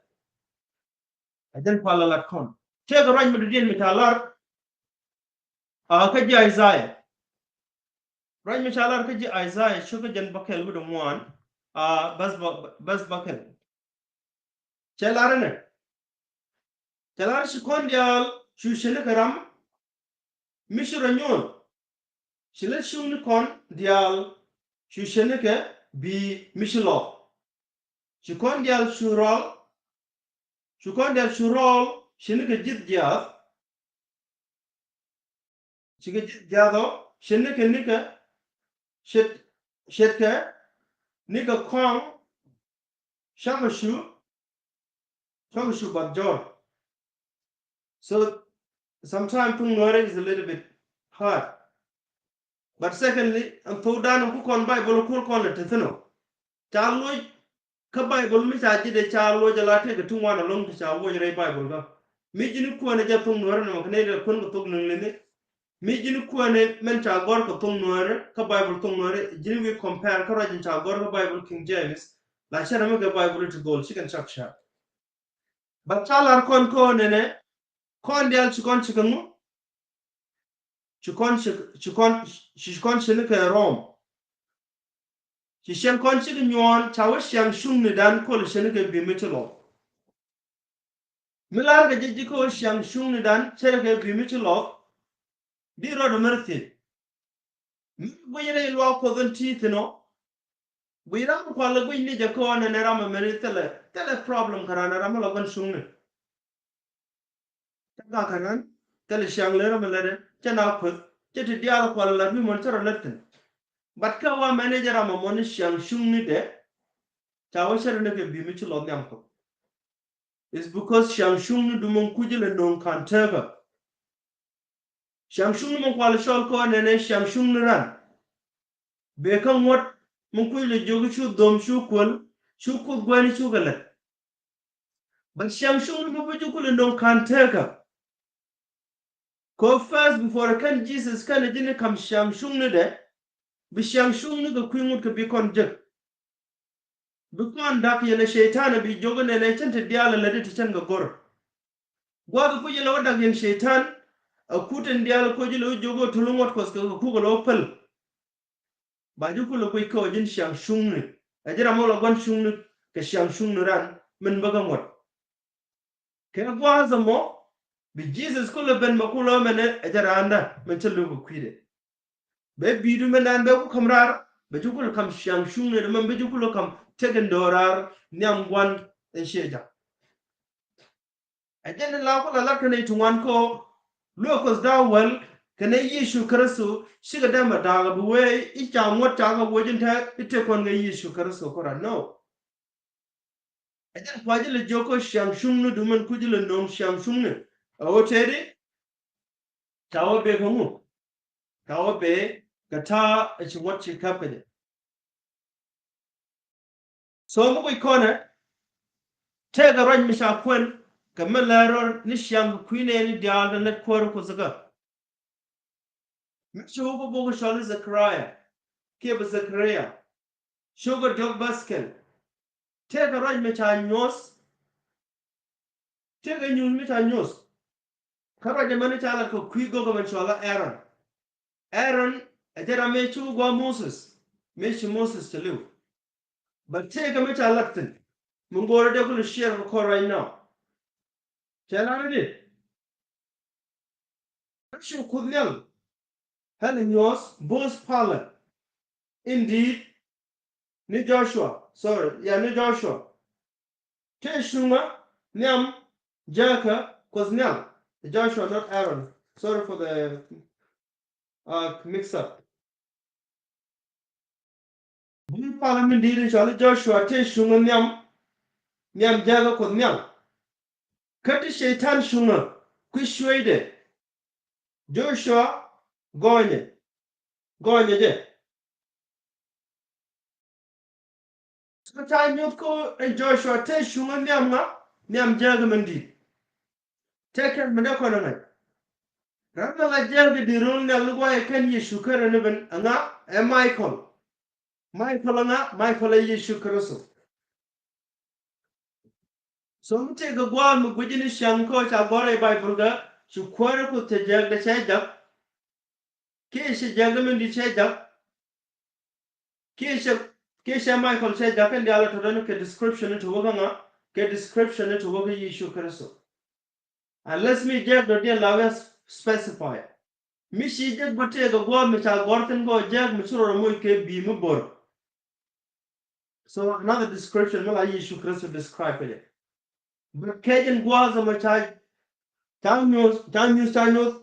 Ɛ jɛn pal ɛ lat kɔn. Tëëkɛ ruac mi dɔ̱diɛn mi ca lar, a kä ji̱ Isaiah. Ruac mi ca lar kä ji̱ Isaiah, cio̱kä jɛn bäkɛl wi̱dɛ ŋuan, a bäth bä-, bäth bäkɛl. Cɛ lar inɛ. Cɛ lar ci kɔn diaal cu ceni kɛ ram mi ci rɔ nyuɔn. Ci lät cuŋni kɔn diaal cu ceni kɛ bi̱i̱ mi ci lɔk. Ci kɔn diaal cu rɔl, cu kɔn diaal cu rɔl ceni kɛ ji̱th jiaath. Cikɛ ji̱th jiaath ɔ, ceni kɛ nikɛ, cet, cetkɛ nikɛ kɔaŋ, cakɛ cu, cakɛ cu bath jɔr. So sometimes thuŋ Nuäärä is a little bit hard. But secondly, ɛn thokdan ku kɔn Baibol kuɔl kɔn lɛ te thi̱n ɔ. Ca loc kä Baibol mi ca ji̱ dee ca loc ala tëëkɛ ti ŋuan ɛlɔ̱ŋ ti ca woc rɛy Baibol kä. Mi ji̱n kuäär ni jɛ thuŋ Nuäärä nɔmɔ kɛ nɛy dee kuän kɛ thok liŋ liŋ. Mi ji̱n kuäär ni mɛn ca gɔ̱r kɛ thuŋ Nuäärä kä Baibol thuŋ Nuäärä, ji̱n wi̱i̱ compare kä ruac in ca gɔ̱r kä Baibol King James, la cɛ rɛ mi kɛ Baibol ti dhol cikɛn cak cak. But ca lar kɔn kɔn nɛnɛ, kɔn diaal ci kɔn cikɛ ŋu? Ci kɔn ci, ci kɔn, ci kɔn ceni kɛ Rɔm. Ci ciɛŋ kɔn cikɛ nyuɔɔn, ca wä ciaŋ cuŋnidan kol ceni kɛ bi̱i̱ mi ci lɔk. Mi lar kɛ ji̱ ji̱ kɛ wä ciaŋ cuŋnidan ceni kɛ bi̱i̱ mi ci lɔk. Di rɔɔdɛ mɛr thiec. Mi guic rɛy luaak Kuɔth in ti thi̱n ɔ. Guic ram kual guic ni jɛ kɔn ɛn ram ɛmɛni thilɛ, thilɛ problem kɛ ran ɛ ram mi la gua̱n cuŋni. Cä gak kɛ ran thilɛ ciaŋ lɛ ram ɛ lɛt ɛ cɛ na kueth cɛ ti diaal kual lat wi̱i̱ mɔn cɛ rɔ lät thi̱n. But kä wa mɛni jɛ ram ɛmɔni ciaŋ cuŋni dɛ. Ca wä cɛ rɔ ni kɛ bi̱i̱ mi ci lɔth nhiam Kuɔth. It's because ciaŋ cuŋni du mɔ kuc ilɛ no̱o̱ŋ ka̱n tekä. Ciaŋ cuŋni mɔ kual cɔl kɔn nɛnɛ ciaŋ cuŋni ran. Bee kä ŋuɔ̱t mɔ kuc ilɛ jiök cu dhom cu kuäl cu Kuoth guɛni cukɛ lät. But ciaŋ cuŋni mɔ bi ji̱ kulɛ no̱o̱ŋ ka̱n tekä. Kɛ first before kɛn Jesus kɛn ji̱ ni ka̱m ciaŋ cuŋni dɛ. Bi ciaŋ cuŋni kɛ kui̱ ŋut kɛ bi kɔn jek. Bi kɔn dak yɛn ɛ cɛytan ɛ bi jiök inɛnɛ cɛn ti diaal ɛ lätdi ti cɛn kɛ go̱r. Gua̱a̱th ɛ kuc ilɛ wä dak yɛn cɛytan ɛ kut in diaal ɛ koc ilɛ wä jiök ɛ tul ŋuɔ̱t Kuɔth kɛ kɛ kuk ilɛ wä päl. Ba ji̱ kulɛ guic kä ɔ ji̱n ciaŋ cuŋni ɛ ji̱ ram ɔ la gua̱n cuŋni kɛ ciaŋ cuŋni ran min bä kä ŋuɔ̱t. Kɛ gua̱a̱th ɛmɔ bi Jesus kulɛ ben mɛ kulɛ mɛnɛ ɛ jɛ raandä mɛn cä lo̱k kɛ kui̱dɛ. Bɛ bi̱i̱du mɛn daan bɛ ku ka̱m raar bɛ ji̱ kulɛ ka̱m ciaŋ cuŋni dɛ mɛn bɛ ji̱ kulɛ ka̱m tëk in do̱raar nhiam gua̱n in ciɛ ja̱k. Ɛ jɛn in la kulɛ lat kɛnɛ ti ŋuan kɔ luɛ Kuoth da̱a̱ wäl kɛnɛ Yecu Kritho cikɛ dee mɛ da̱a̱k bi wee i̱ ca ŋuɔ̱t ca kɛ woc in te i̱ tëk kɔn kɛ Yecu Kritho kɔ ran nɔ. Ɛ jɛn kua ji̱ lɛ jiök kä ciaŋ cuŋni du mɛn ku ji̱ lɛ no̱o̱ŋ ciaŋ cuŋni. Ɛ ɣöö tëëdi ca wä bee kä ŋu? Ca wä bee kɛ ta̱a̱ ɛ ci ŋuɔ̱t ci käp kä jɛ. So mi kuc kɔnɛ tëëkɛ ruac mi ca kuɛn kɛ mi lɛr rɔ ni ciaŋ kɛ kui̱ nɛɛni diaal kɛ lät kuäär Kuoth kä. Mi ci wä kä bok cɔl i̱ Zechariah kiɛ bi Zechariah. Cio̱kä diɔ̱k bäth kɛl. Tëëkɛ ruac mi ca nyuɔ̱th. Tëëkɛ nyuuth mi ca nyuɔ̱th. Kä ruac ɛmɛn ca lat kɛ kui̱ gɔ̱k ɛmɛn cɔal i̱ Aaron. Aaron ɛ jɛ ram mëë ci wä gua̱a̱ Moses. Mëë ci Moses cɛ li̱w. Bä tëëkɛ mi ca lat thi̱n. Mi go̱o̱rä dee kulɛ share kɛ kɔn right now. Cɛ lar i̱di? Cu Kuoth Nhial ɣän nyuɔ̱th bo̱o̱th palä in di̱i̱t ni Joshua. Sorry, yeah, ni Joshua. Tëë cuŋä nhiam jäkä Kuoth Nhial. Joshua, not Aaron. Sorry for the, uh, mix up. Bo̱o̱th palä min di̱i̱t in cɔal i̱ Joshua tëë cuŋä nhiam, nhiam jäkä Kuoth Nhial. Kä ti Cɛy-tan cuŋä kui̱ cuëëcdɛ, Joshua gɔnyɛ, gɔnyɛ jɛ. Kä ca nyuth kä ɛn Joshua tëë cuŋä nhiam ŋa? Nhiam jäkä min di̱i̱t. Tëë kɛn mi dee kɔn ɛ ŋa̱c. Ram mi la jäkä di̱i̱t run nhial ni guayɛ kɛn Yecu Kritho ni ben ɛ ŋa? Ɛ Michael. Michael ɛ ŋa? Michael ɛ Yecu Kritho. So mi tëëkɛ gua̱a̱th mi gui̱ci ni ciaŋ kä ca gɔ̱r rɛy Baibol kä ci kuäärä Kuoth cɛ jäkdɛ cɛ jak. Kiɛ cɛ jäkdɛ min di̱i̱t cɛ jak. Kiɛ cɛ, kiɛ cɛ Michael cɛ jak kɛn diaal ɛ tɔ̱tɔ̱ni kɛ description ni te wä kä ŋa? Kɛ description ni te wä kä Yecu Kritho. Unless mi jääk dɔ̱diɛn la wee specify. Mi ci jek bä tëëkɛ gua̱a̱th mi ca gɔ̱r thi̱n kɔ jääk mi ci rɔ moc kɛ bi̱i̱ mi bo̱r. So another description mi la Yecu Kritho describe kɛ jɛ. But kɛ jɛn gua̱a̱th ɛmɔ ca, ca nyuɔ̱th, ca nyuɔ̱th, ca nyuɔ̱th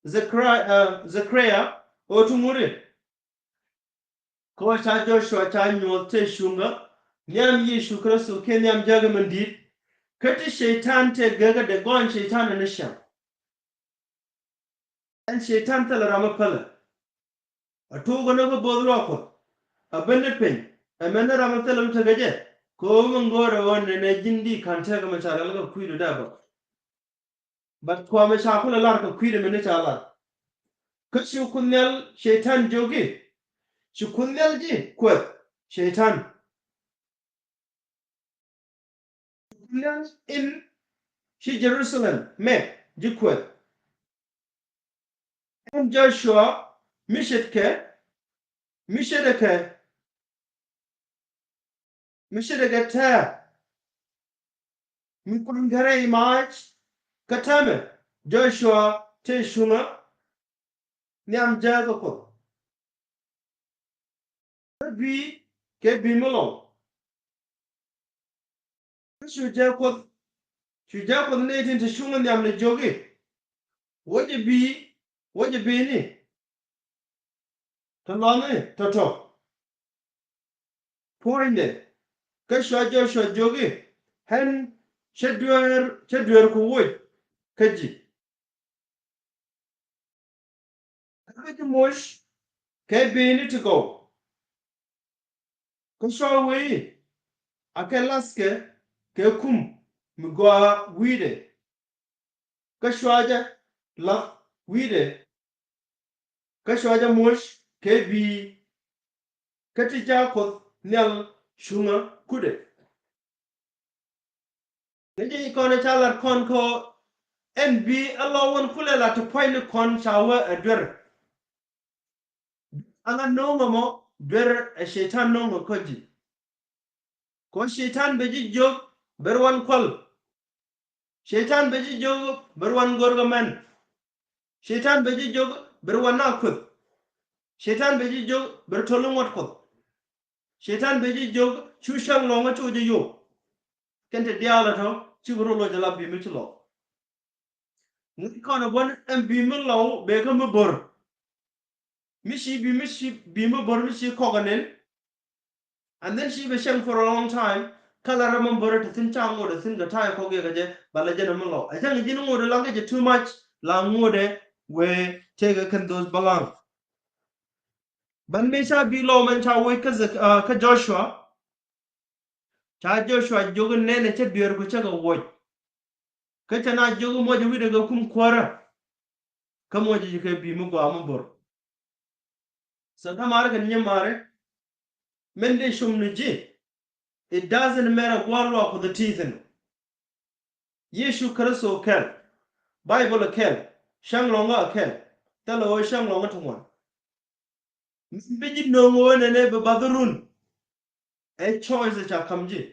Zechariah, uh, Zechariah ɣöö ti ŋuri. Kä wä ca Joshua ca nyuɔ̱th tëë cuŋä nhiam Yecu Kritho kiɛ nhiam jäkä min di̱i̱t. Kä ti Cɛy-tan tëë gekä dee gɔny Cɛy-tan ni ciaŋ. Ɛn Cɛy-tan thilɛ ram mi pälɛ. A tuukɛ ni kä bo̱o̱th luaak Kuɔth a ben ni piny. Ɛ mɛn ni ram mi thilɛ mi tekɛ jɛ. Kɛ ɣöö mi ŋo̱o̱rɛ ɣöö nɛnɛ ji̱n di ka̱n tekɛ mi ca lɛl kɛ kui̱du dee bä. But kuamɛ ca kulɛ lar kɛ kui̱dɛ mini ca lar. Kä ci Kuoth Nhial Cɛy-tan jiök i̱, ci Kuoth Nhial ji̱ kuɛth Cɛy-tan. Kuoth Nhial in ci Jerusalem mɛ ji̱ kuɛth. Ɛn Joshua mi ce̱tkɛ, mi ce̱tkɛ, mi ce̱tkɛ tɛ̱̈ɛ̱̈ mi kuany kɛ rɛy mac. Kä täämɛ Joshua tëë cuŋä nhiam jääkä Kuoth. Kä bi̱i̱ kɛ bi̱i̱ mi lɔw. Kä cu jääk Kuoth, cu jääk Kuoth nɛy tin te cuŋä nhiam ni jiök i̱, wä jɛ bi̱i̱, wä jɛ bi̱i̱ni. Tɔ lɔni tɔ̱tɔ̱. Puɔ̱nydɛ. Kä cua Joshua jiök i̱, ɣän cä dueer, cä dueer ku woc kä ji̱. Kä kä ji̱ moc kɛ bi̱i̱ni ti gɔw. Kä cua wee i̱, a kɛ lathkɛ kɛ kum mi gɔaa wi̱i̱dɛ. Kä cua jɛ lath wi̱i̱dɛ. Kä cua jɛ moc kɛ bi̱i̱. Kä ti jääk Kuoth Nhial cuŋä kutdɛ. Ni ji̱ kɔn ca lat kɔn kɔ ɛn bi̱i̱ ɛ lɔ wän kulɛ lat ti puɔ̱nyni kɔn ca wä ɛ duer. Aŋa no̱o̱ŋä mɔ duer ɛ Cɛy-tan no̱o̱ŋä kä ji̱. Kɔ Cɛy-tan bɛ ji̱ jiök ber wan kual. Cɛy-tan bɛ ji̱ jiök ber wan go̱rkä mɛn. Cɛy-tan bɛ ji̱ jiök ber wan na kueth. Cɛy-tan bɛ ji̱ jiök ber to̱l ŋuɔ̱t Kuɔth. Cɛy-tan bɛ ji̱ jiök cu cäŋ lɔ̱ŋä cu jɛ yop. Kɛn te diaal ɛ tɔ̱ cikɛ rol wä jɛ la bi̱i̱ mi ci lɔw. Ŋäc kɔn ɛ buɔ̱n ɛn bi̱i̱ mi lɔw bee kä mi bo̱r. Mi ci bi̱i̱ mi ci bi̱i̱ mi bo̱r mi ci kɔk ɛ nen. And then ci bɛ cäŋ for a long time. Kä la ram mi bo̱r ɛ te thi̱n ca ŋot ɛ thi̱n kɛ ta̱a̱ kɔk yɛ kɛ jɛ ba la jɛn ɛ mi lɔw. Ɛ cäŋ ji̱n ŋot ɛ la ŋäc ɛ too much la ŋot ɛ wee tëëkɛ kɛn those balaŋ. Ban mi ca bi̱i̱ lɔw mɛn ca woc kä Zek-, ah, kä Joshua. Ca Joshua jiök i̱ nɛnɛ cä dueerku cä kɛ woc. Kä cɛ na jiök i̱ muɔcɛ wi̱cdɛ kɛ kum kuäärä. Kä muɔcɛ ji̱ kɛ bi̱i̱ mi gɔaa mi bo̱r. So dämaari kɛn nyimaari. Min dee cum ni ji̱. It doesn't matter gua̱a̱r luaak Kuɔth ɛ ti̱i̱ thi̱n. Yecu Kritho kɛl. Baibol ɛ kɛl. Cäŋ lɔ̱ŋä ɛ kɛl. Thilɛ ɣöö cäŋ lɔ̱ŋä ti ŋuan. Bi ji̱ no̱o̱ŋ ɣöö nɛnɛ bi bath run. Ɛ choice ca ka̱m ji̱.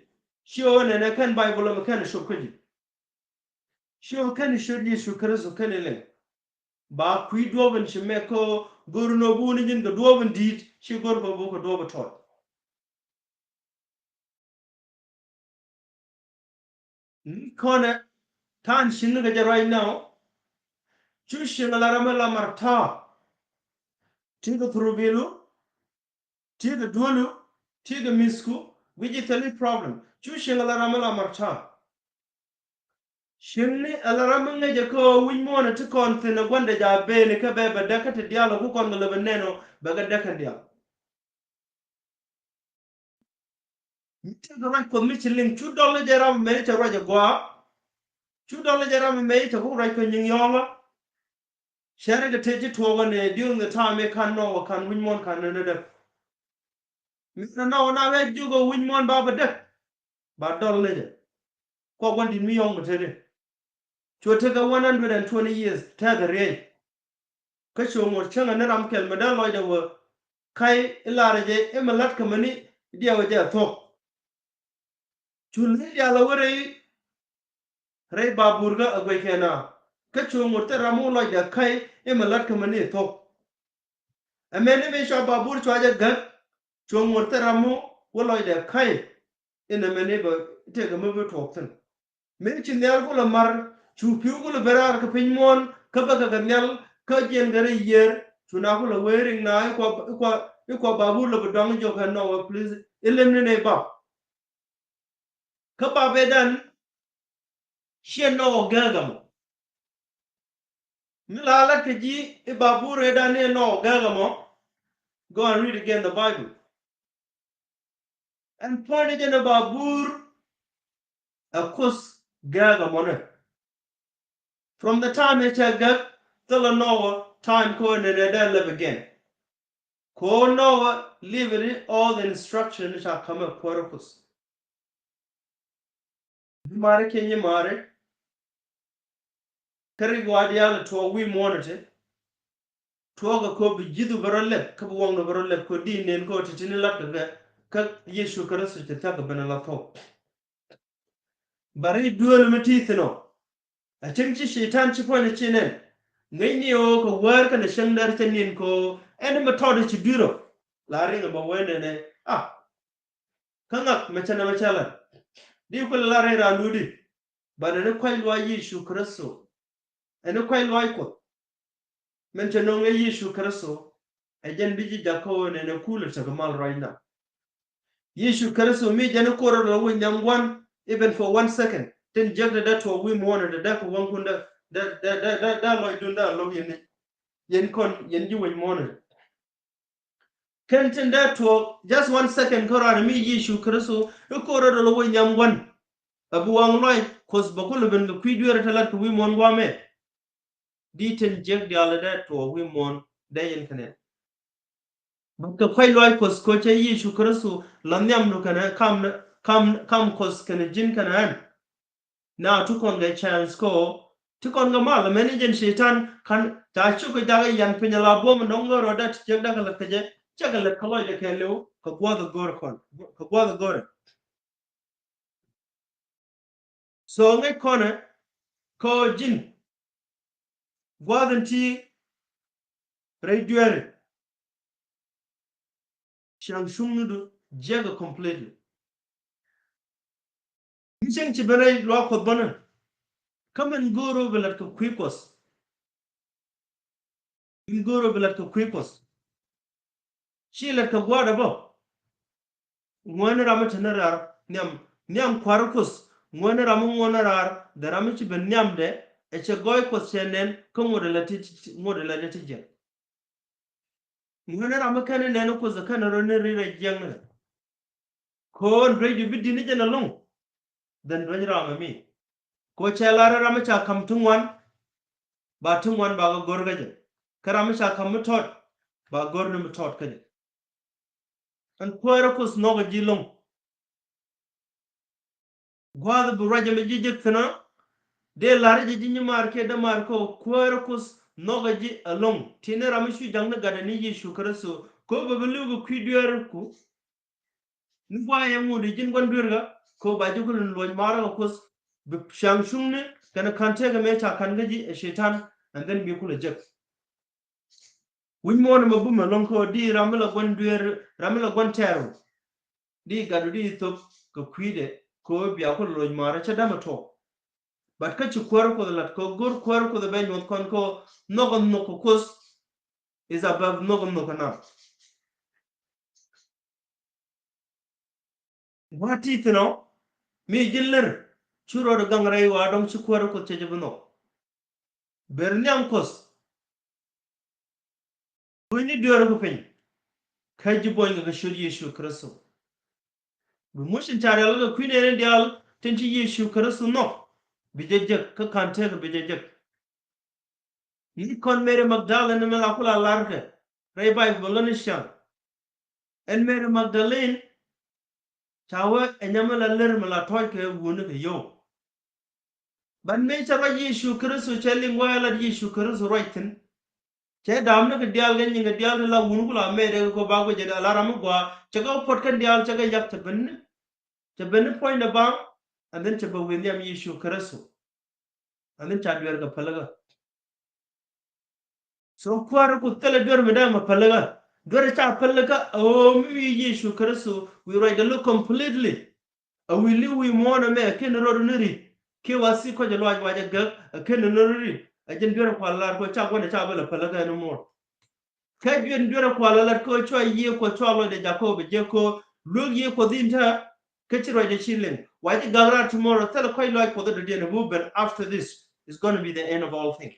Ci ɣöö nɛnɛ kɛn Baibol ɛmɛ kɛn cop kä ji̱. Ci ɣöö kɛn ciöt Yecu Kritho kɛn liŋ. Ba kui̱ duɔ̱ɔ̱p in ci mɛk kä go̱r ni ɣöö bi wun ji̱n kɛ duɔ̱ɔ̱p in di̱i̱t, ci go̱r kɛ bi kɛ duɔ̱ɔ̱p in tɔt. Ni kɔnɛ ta̱a̱n ci̱n ni kɛ jɛ right now. Cu cieŋ ala ram mi la mar ta̱a̱. Ti kɛ through bilu, ti kɛ duelu, ti kɛ missku, which is a little problem. Cu cieŋ ala ram mi la mar ta̱a̱. Cieŋni ala ram mi ŋäcɛ kä wi̱c muɔ̱ɔ̱n ti kɔn thi̱n ɛ gua̱ndɛ ja̱ beni kä bɛ bɛ däk kä ti diaal ɛ ku kɔn kɛ lɛ bɛ nɛn ɔ bɛ kɛ däk kɛn diaal. Mi tekɛ ruac Kuɔth mi ci liŋ, cu dɔl ni jɛ ram ɛmɛ cɛ ruac ɛ gɔaa. Cu dɔl ni jɛ ram ɛmɛ cɛ ku ruac kɛ nyiŋ yɔɔŋä. Cɛ rɛ kɛ tëë ci tuɔɔk ɛn ɛ during the time ɛ ka̱n Nɔwä ka̱n wi̱c muɔ̱ɔ̱n ka̱n ni däk. Mi nɛ Nɔwä na wee jiök ɛ wi̱c muɔ̱ɔ̱n ba bɛ däk. Ba dɔl ni jɛ. Kuɔk gua̱n di̱t mi yɔ̱ŋ bɛ te di. Cuɛ tekɛ one hundred and twenty years tɛth a riey. Kä cuɛ ŋot cäŋɛ ni ram kɛl mi dee lɔcdɛ wä ka̱y i̱ lar jɛ i̱ mi la̱t kä mani diɛw jɛ thuɔ̱k. Cu ley diaal a wä rɛy rɛy babur kä a guɛckɛ na. Kä cuɛ ŋot thil ram mi wä lɔcdɛ ka̱y i̱ mi la̱t kä mani thuɔ̱k. Ɛmɛni mi cua babur cua jɛ gäk. Cuɛ ŋot thil ram mi wä lɔcdɛ ka̱y. Inɛ mɛni bä tëëkɛ mi bi tuɔɔk thi̱n. Mi ci nhial kulɛ mar cu pi̱w kulɛ ben raar kɛ piny muɔ̱ɔ̱n kä bä kɛ kɛ nhial kä jiɛn kɛ rɛy yiër. Cu na kulɛ wee riŋ na i̱ kua i̱ kua i̱ kua babur lɛ bi dɔŋ jɔk kɛ Nɔwä, please i̱ lem ni nɛy bap. Kä bap ëëdan ciɛ Nɔwä gääk ɛmɔ. Mi la lat kɛ ji̱ i̱ babur ëëdan ni Nɔwä gääk ɛmɔ. Go and read again the Bible. Ɛn puɔ̱ny jɛ ni babur ɛ Kuoth gääk ɛmɔnɛ. From the time ɛ cɛ gäk thilɛ Nɔwä time kä ɣöö nɛnɛ dee lɛp again. Kä ɣöö Nɔwä lived all the instruction ca ka̱m ɛ kuäärä Kuoth. Nyimaari kiɛ nyimaari. Kä rik wa diaal tuɔɔk wi̱i̱ muɔ̱ɔ̱n iti. Tuɔɔk ɛ ko̱ bi ji̱thu bɛ rɔ lɛp kä bi waŋdu bɛ rɔ lɛp ko̱ di nen ko̱ ti ti ni lat kɛ kɛ kä Yecu Kritho ci thia̱k kɛ ben ala thuɔ̱k. Bɛ ri duel mi ti thi̱n ɔ. A cieŋ ci Cɛytan ci puɔ̱ny ci nɛn. Ŋäcni ɣöö kɛ wäär kɛnɛ cäŋ däär cɛ ni̱n kɛ ɣöö ɛn mi tɔt ci dui̱r ɔ. La riŋ ɛ bɛ wee nɛnɛ a. Kä ŋak mɛ cɛ nɛmɛ cɛ lät. Di kulɛ la riŋ raan duudi. Bɛ nɛn ni kuac luaac Yecu Kritho. Ɛn ni kuac luaac Kuɔth. Min cɛ no̱ŋ ɛ Yecu Kritho. Ɛ jɛn bi ji̱ jakä ɣöö nɛnɛ kulɛ tekɛ mal ruacna. Yecu Kritho mi jɛn i̱ ko̱r rɔ lɔ wi̱c nhiam gua̱n, even for one second. Tin jiäk dee dee tuɔɔk wi̱i̱ muɔ̱ɔ̱n dee dee kɛ wäŋkun dee dee dee dee dee lɔcdun dee a lo̱k yɛn ni. Yɛn kɔn yɛn ji̱ wi̱c muɔ̱ɔ̱n. Kɛn tin dee tuɔɔk just one second kä rɔɔdɛ mi Yecu Kritho i̱ ko̱r rɔ lɔ wi̱c nhiam gua̱n. A bi waŋ lɔc Kuɔth bɛ kulɛ ben kɛ kui̱ dueerä te lat kɛ wi̱i̱ muɔ̱ɔ̱n gua̱a̱mɛ. Di tin jiäk diaal dee tuɔɔk wi̱i̱ muɔ̱ɔ̱n dee yɛn kɛnɛ. But kɛ kuac luaac Kuɔth ko̱ cɛ Yecu Kritho la nhiamdu kɛnɛ kam kam kam Kuɔth kɛnɛ ji̱n kɛnɛ ɛn. Na ti kɔn kɛ chance kä ɣöö ti kɔn kɛ mal mɛn i̱ jɛn Cɛytan kan ca cuk kɛ jakä yan piny ala buɔ̱m dɔ̱ŋ ɣöö rɔ dee ti jiäk dee kɛ lät kɛ jɛ cɛ kɛ lät kɛ lɔcdɛ kɛɛliw kɛ gua̱th ɛ go̱rɛ kɔn kɛ gua̱th ɛ go̱rɛ. So ŋäc kɔnɛ kä ji̱n gua̱a̱th in ti rɛy dueeri. Ciaŋ cuŋnidu jiäkɛ completely. Mi cieŋ ci ben rɛy luaak Kuɔth bänä. Kä min go̱o̱r ɣöö bi lät kɛ kui̱ Kuɔth. Min go̱o̱r ɣöö bi lät kɛ kui̱ Kuɔth. Ci lät kɛ gua̱a̱dɛ bä. Ŋuäni ram mi te ni raar nhiam nhiam kua̱r Kuɔth. Ŋuäni ram mi ŋuɔ̱n raar dhɛ ram mi ci ben nhiamdɛ. Ɛ cɛ gɔɔy Kuɔth cɛ nɛn kä ŋot ɛ lät ti ŋot ɛ lät ti jiɛn. Ŋuäni ram mi kɛn ni nɛn Kuɔth ɛ kɛn rɔ ni ri rɛ jiɛn ni. Ko̱n duecdu bi di̱t ni jɛn ɛlɔ̱ŋ. Then duec ram ɛmi. Ko cɛ lar ram mi ca ka̱m ti ŋuan. Ba ti ŋuan ba kɛ go̱r kä jɛ. Kä ram mi ca ka̱m mi tɔt. Ba go̱r ni mi tɔt kä jɛ. Ɛn kuäärä Kuɔth nhɔkɛ ji̱ ɛlɔ̱ŋ. Gua̱a̱th bi ruac ɛmɛ ji̱ jek thi̱n ɔ. Dee la̱r jɛ ji̱ nyimaar kiɛ dämaar kɛ kuäärä Kuɔth nhɔkɛ ji̱ ɛlɔ̱ŋ. Ti ni ram mi cu ja̱ŋ ni gatdɛ ni Yecu Kritho. Ko bɛ bi li̱w kɛ kui̱ dueerku. Ni gua̱a̱ yɛ ŋut i̱ ji̱n gua̱n dueerkä. Ko ba ji̱ kulɛ luɔc marä kɛ Kuoth, bi ciaŋ cuŋni kɛnɛ ka̱n tëëkɛ mëë ca ka̱n kä ji̱ ɛ Cɛytan, and then bi kulɛ jek. Wi̱c muɔ̱ɔ̱n ɛmɛ bumɛ lɔ̱ŋ kɛ ɣöö di ram mi la gua̱n dueer, ram mi la gua̱n tɛɛr ɣöö di gatdu di thop kɛ kui̱dɛ kɛ ɣöö bia kulɛ loc maarä cä dämɛ tuɔɔk. But kä ci kuäärä Kuɔth lat kɛ ɣöö go̱r kuäärä Kuɔth ɛ bɛ nyuɔ̱th kɔn kɛ ɣöö nhɔk ɛ nhɔk kɛ Kuoth is above nhɔk ɛ nhɔk kɛ nam. Wa ti thin ɔ mi ji̱ lär cu rɔɔdɛ gaŋ rɛy wa dɔ̱ŋ ci kuäärä Kuɔth cɛ jɛ bi nhɔk. Ber nhiam Kuɔth. Kui̱ni dueerä ku piny kä ji̱ buɔ̱ny kɛ kɛ ciöt Yecu Kritho. Bi muc in ca rial kɛ kui̱ni ɛn diaal tin ci Yecu Kritho nhɔk bi jɛ jek kä ka̱n tëëkɛ bi jɛ jek. Ni kɔn Mary Magdalene mi la kula larkɛ rɛy Baibol ni ciaŋ. Ɛn Mary Magdalene ca wee ɛ nyam mi la lär mi la tɔ̱ɔ̱c kɛ wuni kɛ yio̱w. But mëë cɛ ruac Yecu Kritho cɛ liŋ wee lat Yecu Kritho ruac thi̱n. Cɛ da̱a̱m ni kɛ diaal kɛ nyiŋ kɛ diaal ti la wuni kula mɛɛt ɛ kɛ kɔ ba guic ɛ la ram mi gɔaa cɛ kɛ puɔt kɛn diaal cɛ kɛ yak cɛ ben ni. Cɛ ben ni puɔ̱nydɛ baŋ, and then cɛ bɛ wi̱i̱ nhiam Yecu Kritho. And then ca dueer kɛ pälikä. So kuäärä Kuɔth thilɛ duer mi dee mɛ pälikä. Duer ca pälikä a ɣöö mi wi̱i̱ Yecu Kritho wi̱i̱ ruacdɛ lo̱k completely. A wi̱i̱ li̱w wi̱i̱ muɔ̱ɔ̱n ɛmɛ a ken rɔɔd ni ri̱t kiɛ wa thik kɔc a luac wac a gäk a ken ni rɔɔd ri̱t. A jɛn duer a kual lar kɛ ca gua̱n a ca bä lɛ pälikä ɛn muɔ̱ɔ̱n. Kä juɛn duer a kual a lat kɛ cua yiëë Kuɔth cua lɔcdɛ Jacob a jiäk kɛ luek yiëë Kuɔth in ta̱a̱. Kä ci ruacdɛ ci liŋ wa ci gak raar tomorrow thilɛ kɔc luac Kuɔth a dɔ̱diɛn a bi ben after this is gonna be the end of all things.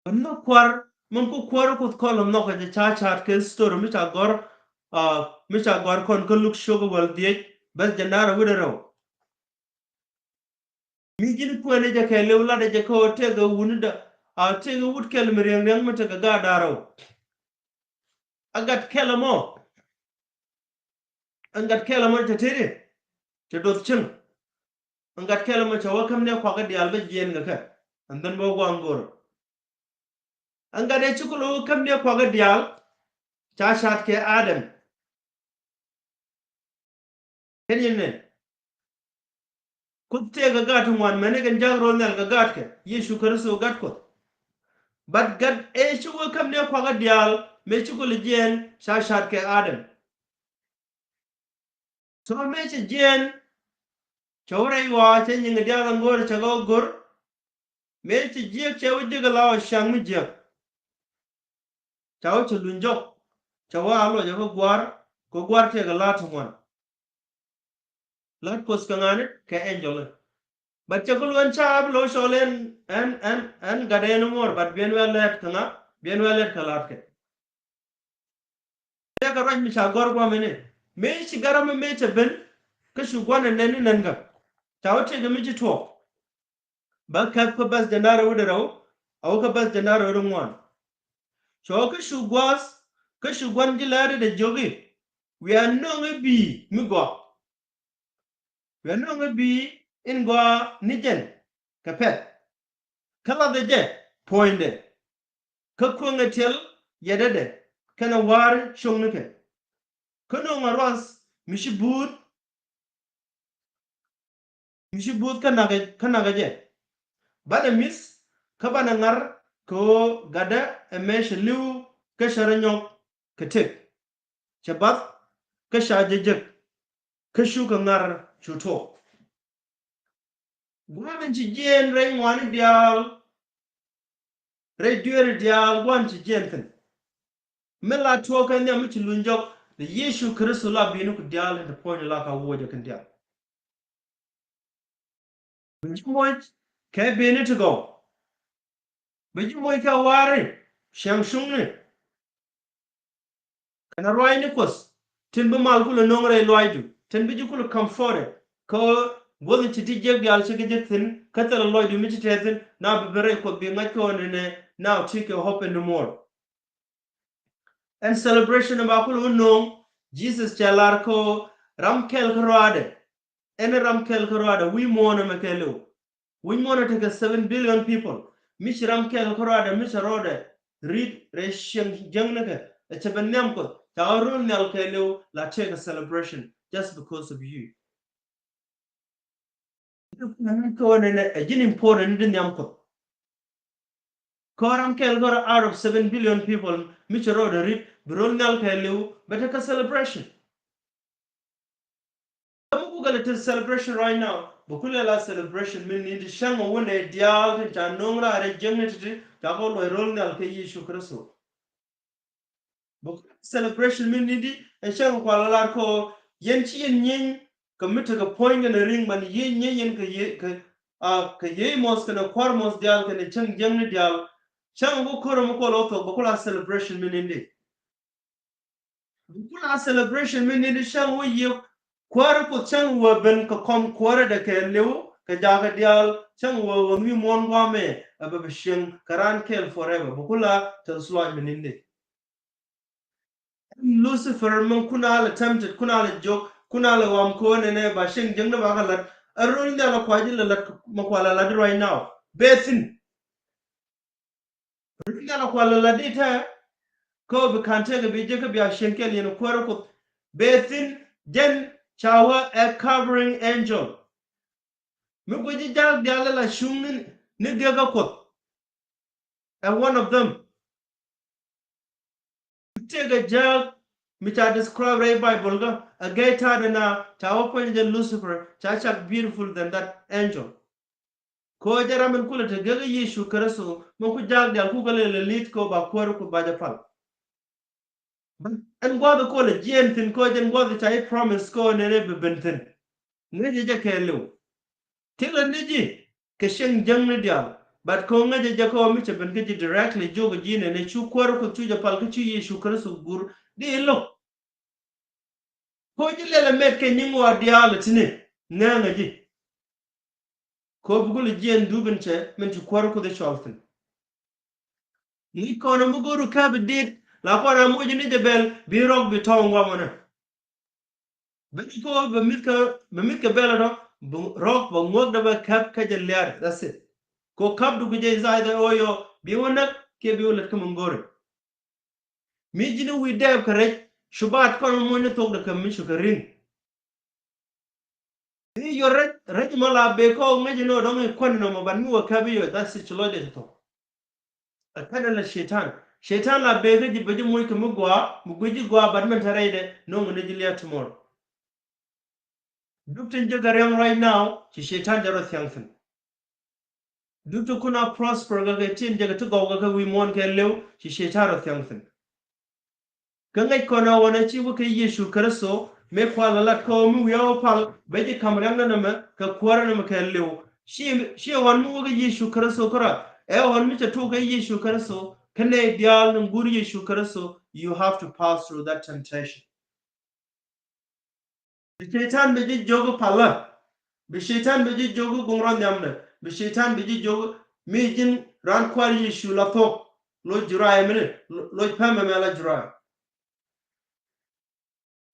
Bä nhɔk kua̱r min ku kuäärä Kuɔth kɔn lɛ nhɔk kɛ jɛ ca ca̱a̱t kɛ story mi ca gɔ̱r, ah, mi ca gɔ̱r kɔn kä Luk ciökɛ wäl dhiec bäth jɛ na̱rä wi̱cdɛ rɛw. Mi ji̱n kuɛn jɛ kɛ liw latdɛ jɛ kɛ ɣöö tëëkɛ wutni dä, ah, tëëkɛ wut kɛl mi riɛŋ riɛŋ mi tekɛ gaat da̱ŋ rɛw. A gat kɛl ɛmɔ. Ɛn gat kɛl ɛmɔ cɛ tëëdi cɛ doth cieŋ. Ɛn gat kɛl ɛmɔ cɛ wä käm ni kuakä diaal bä jiɛɛn kɛ kɛ. And then bä gua̱a̱ŋ go̱r. Ɛn gat ɛ ci kulɛ wä käm ni kuakä diaal ca ca̱a̱t kɛ Adam. Kɛn yɛn nɛn. Kuoth tëëkɛ gaat ti ŋuan mɛni kɛn ja̱k ro̱l nhial kɛ gaatkɛ Yecu Kritho gat Kuɔth. But gat ëë ci wä käm ni kuakä diaal mëë ci kulɛ jiɛɛn ca ca̱a̱t kɛ Adam. So mëë cɛ jiɛɛn cɛ wä rɛy ɣɔaa cɛ nyiŋ diaal aŋo̱o̱r cɛ kɛ wä go̱r. Mëë cɛ jiäk cɛ wä jiäk ala ɔ ciaŋ mi jiäk. Ca wä cɛ luny jɔk cɛ wä a lɔcɛ kä gua̱a̱r kɛ gua̱a̱r tëëkɛ la̱a̱t ti ŋuan. La̱t Kuɔth kɛ ŋa̱ni kɛ angel. But cɛ kɛ luɔn ca bi lo̱c cɔl ɛn ɛn ɛn ɛn gat ɛn muɔr but biɛn wä lɛt kɛ ŋa biɛn wä lɛt kɛ la̱t kɛ. Tëëkɛ ruac mi ca gɔ̱r gua̱a̱mɛ ni mëë ci gat ram mi mëë cɛ ben kä cu gua̱n ɛ nɛn ni nɛn kä. Ca wä tëëkɛ mi ci tuɔɔk. Bä kɛp kä bäth jɛ na̱rä wi̱cdɛ rɛw a wä kä bäth jɛ na̱rä wi̱cdɛ ŋuan. Cɔ kä cu gua̱a̱th kä cu gua̱n ji̱ lääri dee jiök i̱ wiaa nöŋ i̱ bi̱i̱ mi gɔaa. Wiaa nöŋ i̱ bi̱i̱ in gɔaa ni jɛn kɛ pɛ̈th. Kä lathɛ jɛ puɔ̱nydɛ. Kä kueŋɛ tiɛl yɛtdɛ kɛnɛ wa̱a̱ri cio̱ŋnikɛ. Kä nöŋ a ruath mi ci buut mi ci buth kä nakä kä nakä jɛ. Banɛ mi̱th kä banɛ ŋa̱r kɛ ɣöö gatdä ɛmɛ cɛ li̱w kä cɛ rɔ nyɔk kɛ tëk. Cɛ bath kä ca jɛ jek kä cukɛ ŋa̱r cu tuɔɔk. Gua̱a̱th in ci jiɛɛn rɛy ŋuani diaal. Rɛy dueeri diaal gua̱n ci jiɛn thi̱n. Mi la tuɔɔk kɛ nhiam mi ci luny jɔk ni Yecu Kritho la bi̱i̱ni ku diaal in ti puɔ̱ny la ka wuɔcä kɛn diaal. Bi ji̱ moc kɛ bi̱i̱ni ti gɔw. Bi ji̱ moc kɛ wa̱a̱ri ciaŋ cuŋni. Kɛnɛ ruaacni Kuɔth tin bi mal kulɛ no̱o̱ŋ rɛy lɔaacdu tin bi ji̱ kulɛ comforted. Kä guɔth in ci ti jiäk diaal ci kɛ jiäk thi̱n kä thilɛ lɔcdu mi ci tɛth thi̱n na bi ben rɛy Kuɔth bi ŋa̱c kɛ ɣöö nɛnɛ na ti kɛ hope anymore. Ɛn celebration ba kulɛ wä no̱o̱ŋ Jesus cɛ lar kɛ ɣöö ram kɛl kä rɔaadɛ. Ɛn ram kɛl kä rɔaadɛ wi̱i̱ muɔ̱ɔ̱n ɛmɛ kɛɛliw. Wi̱i̱ muɔ̱ɔ̱n ɛ tekɛ seven billion people. Mi ci ram kɛl kä rɔaadɛ mi cɛ rɔɔdɛ ri̱t rɛy cieŋ jäŋnikɛ ɛ cɛ ben nhiam Kuɔth. Ca ɣä röl nhial kɛɛliw la take a celebration just because of you. Kä ɣän ɛnɛ ɛ ji̱n important ni di nhiam Kuɔth. Kä ram kɛl kä rɔ out of seven billion people mi cɛ rɔɔdɛ ri̱t bi röl nhial kɛɛliw bɛ tekɛ celebration. Kä mi kukɛ lɛ te celebration right now bɛ kulɛ la celebration mi ni di cäŋ ɛ wunɛ diaal tin ca no̱o̱ŋ raar ɛ jiäkni ti̱ti̱ ca kɔ luɔc röl nhial kɛ Yecu Kritho. Bɛ celebration mi ni di ɛ cäŋ kual lar kɔ yɛn ci yɛn nyieeny kɛ mi tekɛ puɔ̱ny kɛnɛ ri̱ŋ man yiëë nyieeny yɛn kɛ yiëë kɛ a kɛ yiëë muɔth kɛnɛ kua̱r muɔth diaal kɛnɛ cäŋ jiäkni diaal. Cäŋ ku kärä mi kɔ lɔ thok bɛ kula celebration mi ni di. Bɛ kula celebration mi ni di cäŋ wä yiëë kuäärä Kuoth cäŋ wä ben kɛ kɔm kuäärä dɛ kɛɛliw kɛ jakä diaal cäŋ wä wä ŋi̱i̱c muɔ̱ɔ̱n guamɛ ɛ bɛ bɛ cieŋ kɛ raan kɛɛl forever bɛ kula tɛth sluac mi ni di. Lucifer mi kuna lɛ tempted kuna lɛ jiök kuna lɛ wam ko̱o̱n ɛnɛ ba cieŋ jiäkni ba kɛ la̱t. Ɛ röl nhial ɛ kua ji̱ lɛ la̱t mɛ kua lɛ la̱t right now. Bɛ thi̱n. Röl nhial ɛ kua lɛ la̱t di tɛ. Kä bi ka̱n tëëkɛ bi jek kä bia cieŋ kɛl yɛn kuäärä Kuoth. Bɛ thi̱n jɛn ca wä ɛ covering angel. Mi guic ji̱ ja̱a̱k diaal la cuŋni ni gekä Kuoth. Ɛ one of them. Tëëkɛ ja̱a̱k mi ca describe rɛy Bible kä ɛ gɛy ta̱a̱dɛ na ca wä puɔ̱ny jɛ Lucifer ca cak beautiful than that angel. Kɛ ɣöö jɛ ram in kulɛ te gekä Yecu Kritho mi ku ja̱a̱k diaal kukɛ lɛ lɛ li̱t kɛ ɣöö ba kuäärä Kuoth ba jɛ pal. But ɛn gua̱a̱th kɔn lɛ jiɛɛn thi̱n kɛ ɣöö jɛn gua̱a̱th ca i̱ promise kɛ ɣöö nɛnɛ bi ben thi̱n. Ŋäcɛ jɛ kɛɛliw. Ti lɛ ni ji̱ kɛ cieŋ jäŋni diaal. But kɛ ɣöö ŋäcɛ jɛ kɛ ɣöö mi cɛ ben kä ji̱ directly jiök ji̱ nɛnɛ cu kuäärä Kuoth cu jɛ pal kä cu Yecu Kritho gur di i̱ lo̱k. Ko ji̱ lɛl ɛ mɛt kɛ nyiŋ ɣɔaa diaal ɛ ti̱ni ŋɛɛŋɛ ji̱. Ko bi gul jiɛn dup in cɛ min ci kuäär Kuoth i̱ cɔl thi̱n. Ŋi̱i̱c kɔn ɛ mi go̱o̱r ɛ käp i̱ dit la kɔn ɛ moc ni jɛ bɛl bi rɔk bi tɔ̱ɔ̱ŋ guamɔ nɛ. Bɛ ni ko bɛ mi̱th kɛ bɛ mi̱th kɛ bɛl ɛ tɔ rɔk bɛ ŋuäk dɛ bɛ käp kä jɛ liaar. That's it. Ko käp du ki jɛ is either ɣöö yɔ bi wä näk kiɛ bi wä lät kä mi go̱o̱ri. Mi ji̱n wi̱i̱ dɛɛp kɛ rɛc cu baat kɔn muɔ̱nyni thok dɛ kɛ mi cu kɛ ri̱ŋ. I̱ yɔ rɛc rɛc mɔ la bee kɔɔk ŋäc inɔ dɔ̱ŋ i̱ kuän inɔ mɔ ban mi wä käp i̱ yɔ that's it ci lɔcdɛ ti thok. Ɛ kɛn ɛ la Cɛytan. Cɛytan la bee kä ji̱ bɛ ji̱ muɔ̱ny kɛ mi gɔaa mi guic ji̱ gɔaa ban mɛn te rɛcdɛ no̱o̱ŋ inɔ ji̱ lia̱a̱ tomorrow. Duk tin jek a riaŋ right now ci Cɛytan jɛ rɔ thiaŋ thi̱n. Duk ti kun a prosper kɛ kɛ tin jek ti gɔw kɛ kɛ wi̱i̱ muɔ̱ɔ̱n kɛ lëw ci Cɛytan rɔ thiaŋ thi̱n. Kä ŋäc kɔn a ɣɔn a ci wä kɛ Yecu Kritho mëë kual a lat kä ɣöö mi wi̱i̱ a wä pal bɛ ji̱ ka̱m riaŋdä nɛmɛ kɛ kuäärä nɛmɛ kɛ lëw. Ci ci ɣɔn mi wä kɛ Yecu Kritho kärɔa ɛ ɣɔn mi cɛ tok kɛ Yecu Kritho kä nɛy diaal ni ŋuur Yecu Kritho you have to pass through that temptation. Bi Cɛytan bi ji̱ jiök i̱ palä. Bi Cɛytan bi ji̱ jiök i̱ guŋ rɔ nhiamdɛ. Bi Cɛytan bi ji̱ jiök i̱ mi ji̱n raan kua̱r Yecu la thuɔ̱k. Loc jurayɛ mini loc pɛmɛ mɛ la jurayɛ.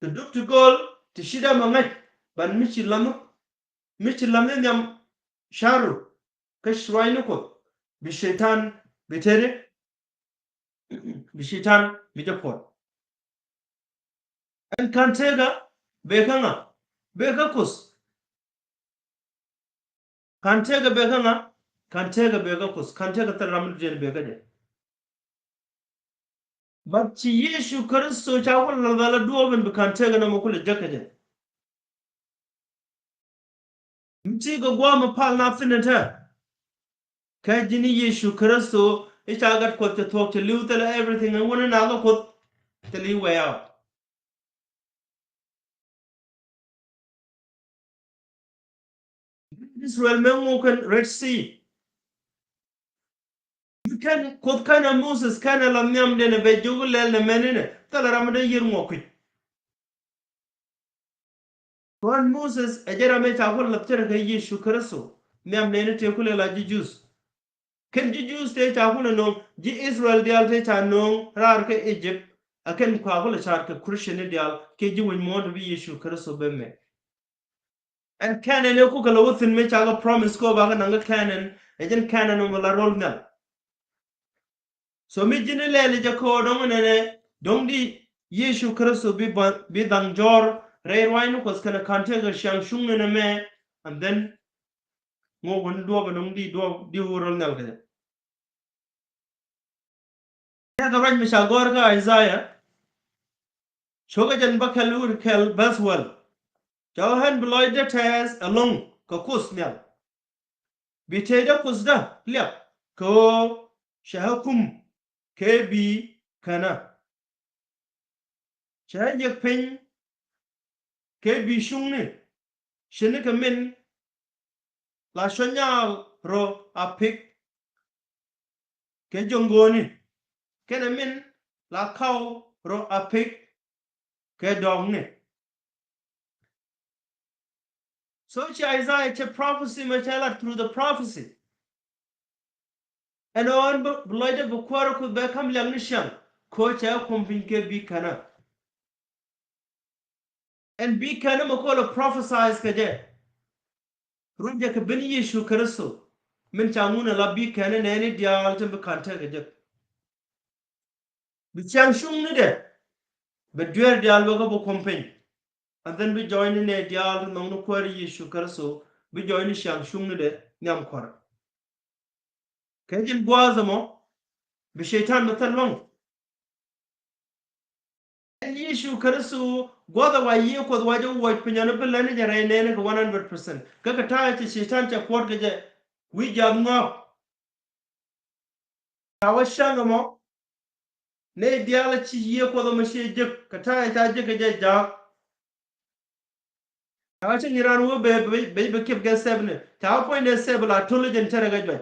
Ti duk ti gööl ti ci dee mɛ ŋäc ban mi ci la̱mä. Mi ci la̱mä nhiam ca̱ru kä cuayni Kuoth bi Cɛytan bi teri. Bi Cɛytan bi jɛ puɔt. Ɛn ka̱n tëëkä bëë kä ŋa? Bëë kä Kuoth. Ka̱n tëëkä bëë kä ŋa? Ka̱n tëëkä bëë kä Kuoth. Ka̱n tëëkä thil ram mi dutdiɛn bëë kä jɛ. But ci Yecu Kritho ca wä lal bɛ la duɔɔp in bi ka̱n tëëkä nɔmɔ kulɛ jäk kä jɛ. Mi ti kɛ gua̱a̱m mi pal na thi̱n ɛ tɛ. Kä ji̱n i̱ Yecu Kritho i̱ ca gat Kuoth cɛ thuɔ̱k cɛ li̱w thilɛ everything in wuni nakä Kuoth thilɛ i̱ way out. Israel mëë ŋuk kɛn Red Sea. Mi kɛn Kuoth kɛn ɛ Moses kɛn ɛ la nhiamdiɛn ɛ bɛ jiök lɛl nɛ mɛn inɛ thilɛ ram mi dee yiër ŋuɔk kui̱c. Kuan Moses ɛ jɛ ram ëë ca kulɛ lath cärɛ kɛ Yecu Kritho nhiam nɛɛni tëë kulɛ la ji̱ Jews. Kɛn ji̱ Jews tëë ca kulɛ no̱o̱ŋ ji̱ Israel diaal tëë ca no̱o̱ŋ raar kä Egypt. Ɛ kɛn kua kulɛ ca̱a̱t kɛ Christian ni diaal kiɛ ji̱ wec muɔ̱ɔ̱n ti bi Yecu Kritho ben mɛ. Ɛn Canaan ëë kukɛ lɛ wä thi̱n mëë ca kɛ promise kɛ ɣöö ba kɛ naŋ kä Canaan ɛ jɛn Canaan mɔ la rol nhial. So mi ji̱n ilɛli jɛ kɛ ɣöö dɔ̱ŋ inɛnɛ dɔ̱ŋ di Yecu Kritho bi ba, bi dhaŋ jɔr rɛy ruaacni Kuɔth kɛnɛ ka̱n tëëkɛ ciaŋ cuŋni nɛmɛ, and then ŋuɔk wä ni duɔ̱ɔ̱p ɛlɔ̱ŋ di duɔ̱ɔ̱p di wä rɔl nhial kɛ jɛ. Tëëkɛ ruac mi ca gɔ̱r kä Isaiah, cokɛ jɛn bäkɛl wur kɛl bäth wäl. Cɛ ɣän bi lɔcdä tɛɛth ɛlɔ̱ŋ kɛ Kuoth nhial. Bi tëëdä Kuothdä liak kɛ ɣöö cɛ ɣä kum kɛ bi känä. Cɛ ɣä yiëk piny kɛ bi cuŋni, ce̱tnikɛ min la cuɔ̱nyal rɔ a pik kɛ jo̱ŋ go̱o̱ni, kɛnɛ min la kaw rɔ a pik kɛ dɔɔkni. So ci Isaiah cɛ prophecy mɛ cɛ lat through the prophecy. Ɛn ɣän bi lɔcdɛ bi kuäärä Kuoth bɛ ka̱m liak ni ciaŋ, kɛ ɣöö cɛ ɣä kum piny kɛ bi känä. Ɛn bi känä mɛ kɛ ɣöö lɛ prophesies kɛ jɛ. Ruacɛ kɛ ben Yecu Kritho, min ca ŋun ala bi känä nɛɛni diaal tin bi ka̱n tëëkɛ jek. Bi ciaŋ cuŋnidɛ, bi dueer diaal bɛ kä bi kum piny. And then bi jɔɔcni nɛy diaal ti nhɔkni Kuäär Yecu Kritho, bi jɔɔcni ciaŋ cuŋnidɛ nhiam kuäärä. Kɛ jɛn gua̱a̱th ɛmɔ, bi cɛy-tan bi thil luäŋ. Ɛn Yecu Kritho gua̱a̱th ɛ wa Yiëë Kuɔth wa jɛ wuɔc piny ɔn bi lɛni jɛ rɛy nɛɛni kɛ one hundred percent. Kä kɛ ta̱a̱ cɛ cɛy-tan cɛ kuɔt kɛ jɛ wi̱i̱ jath ŋɔak. Ca wä cäŋ ɛmɔ, nɛy diaal ci Yiëë Kuɔth ɛmɔ ci jek kɛ ta̱a̱ ca jek kɛ jɛ jaak. Ca wä cäŋ in raan wä bɛ, bɛ, bɛ, bɛ kiɛp kɛ sɛpni. Ca wä puɔ̱nydɛ sɛp la to̱l jɛn tɛrɛ kɛ juac.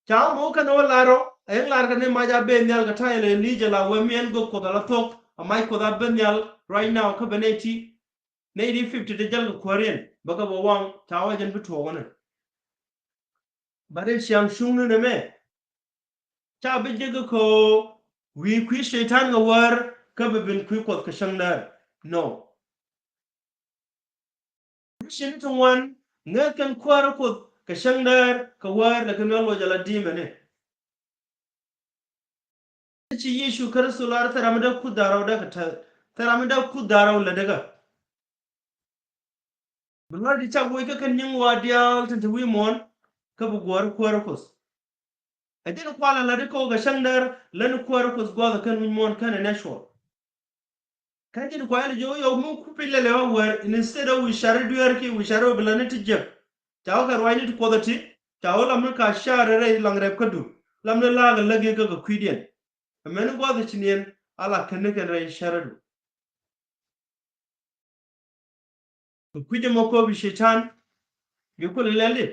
Ca wä mɔ kɛn wä lar ɔ, ɛn lar kɛ ni mac a ben nhial kɛ ta̱a̱ in Elijah la wee mi ɛn go̱o̱k Kuɔth a la thuɔ̱k, a mac Kuɔth a ben nhial right now kä bɛ nɛy ti. Nɛy ti fifty ti jäl kɛ kuääriɛn, bä kɛ bɛ waŋ, ca wä jɛn bi tuɔɔk wä ni. But in ciaŋ cuŋni nɛmɛ, ca bi jek kɛ ɣöö wi̱i̱ kui̱ cɛy-tan kɛ wäär kä bi ben kui̱ Kuɔth kɛ cäŋ däär. No. Christian ti ŋuan ŋäth kɛn kuäärä Kuoth kɛ cäŋ däär kɛ wäär, lakin mi ɣä loc ala di̱i̱mɛni. Ci Yecu Kritho lar thil ram mi dee kuth da̱ŋ rɛw dee kɛ täth, thil ram mi dee kuth da̱ŋ rɛw lätdɛ kä. Bi lua̱r ti cak woc kä kɛn nyiŋ wa diaal tin te wi̱i̱ muɔ̱ɔ̱n kä bi guɔ̱ɔ̱r kuäärä Kuoth. Ɛ jɛn kualɛ la̱t i̱ kɛ ɣöö kɛ cäŋ däär lätni kuäärä Kuoth gua̱a̱th ɛ kɛn wi̱c muɔ̱ɔ̱n kɛn ɛ natural. Kä ji̱n kuayɛl ji̱ ɣöö yɔw mi ku piny lɛl ɛ ɣä wäär, instead of wi̱i̱ ca̱ri dueerki, wi̱i̱ ca̱ri ɣöö bi lätni ti jiäk. Ca ɣä kɛ ruacni ti Kuɔth ɛ ti, ca ɣä lamni ka ca̱ri rɛy laŋ rɛp kädu, lamni la̱a̱k ɛ läk yɛ kä kɛ kui̱diɛn. Ɛmɛni gua̱a̱th ɛ ci niɛn a la käni kɛn rɛy cärädu. Kɛ kui̱c ɛmɔ kɛ ɣöö bi cɛy-tan bi kulɛ lɛl i̱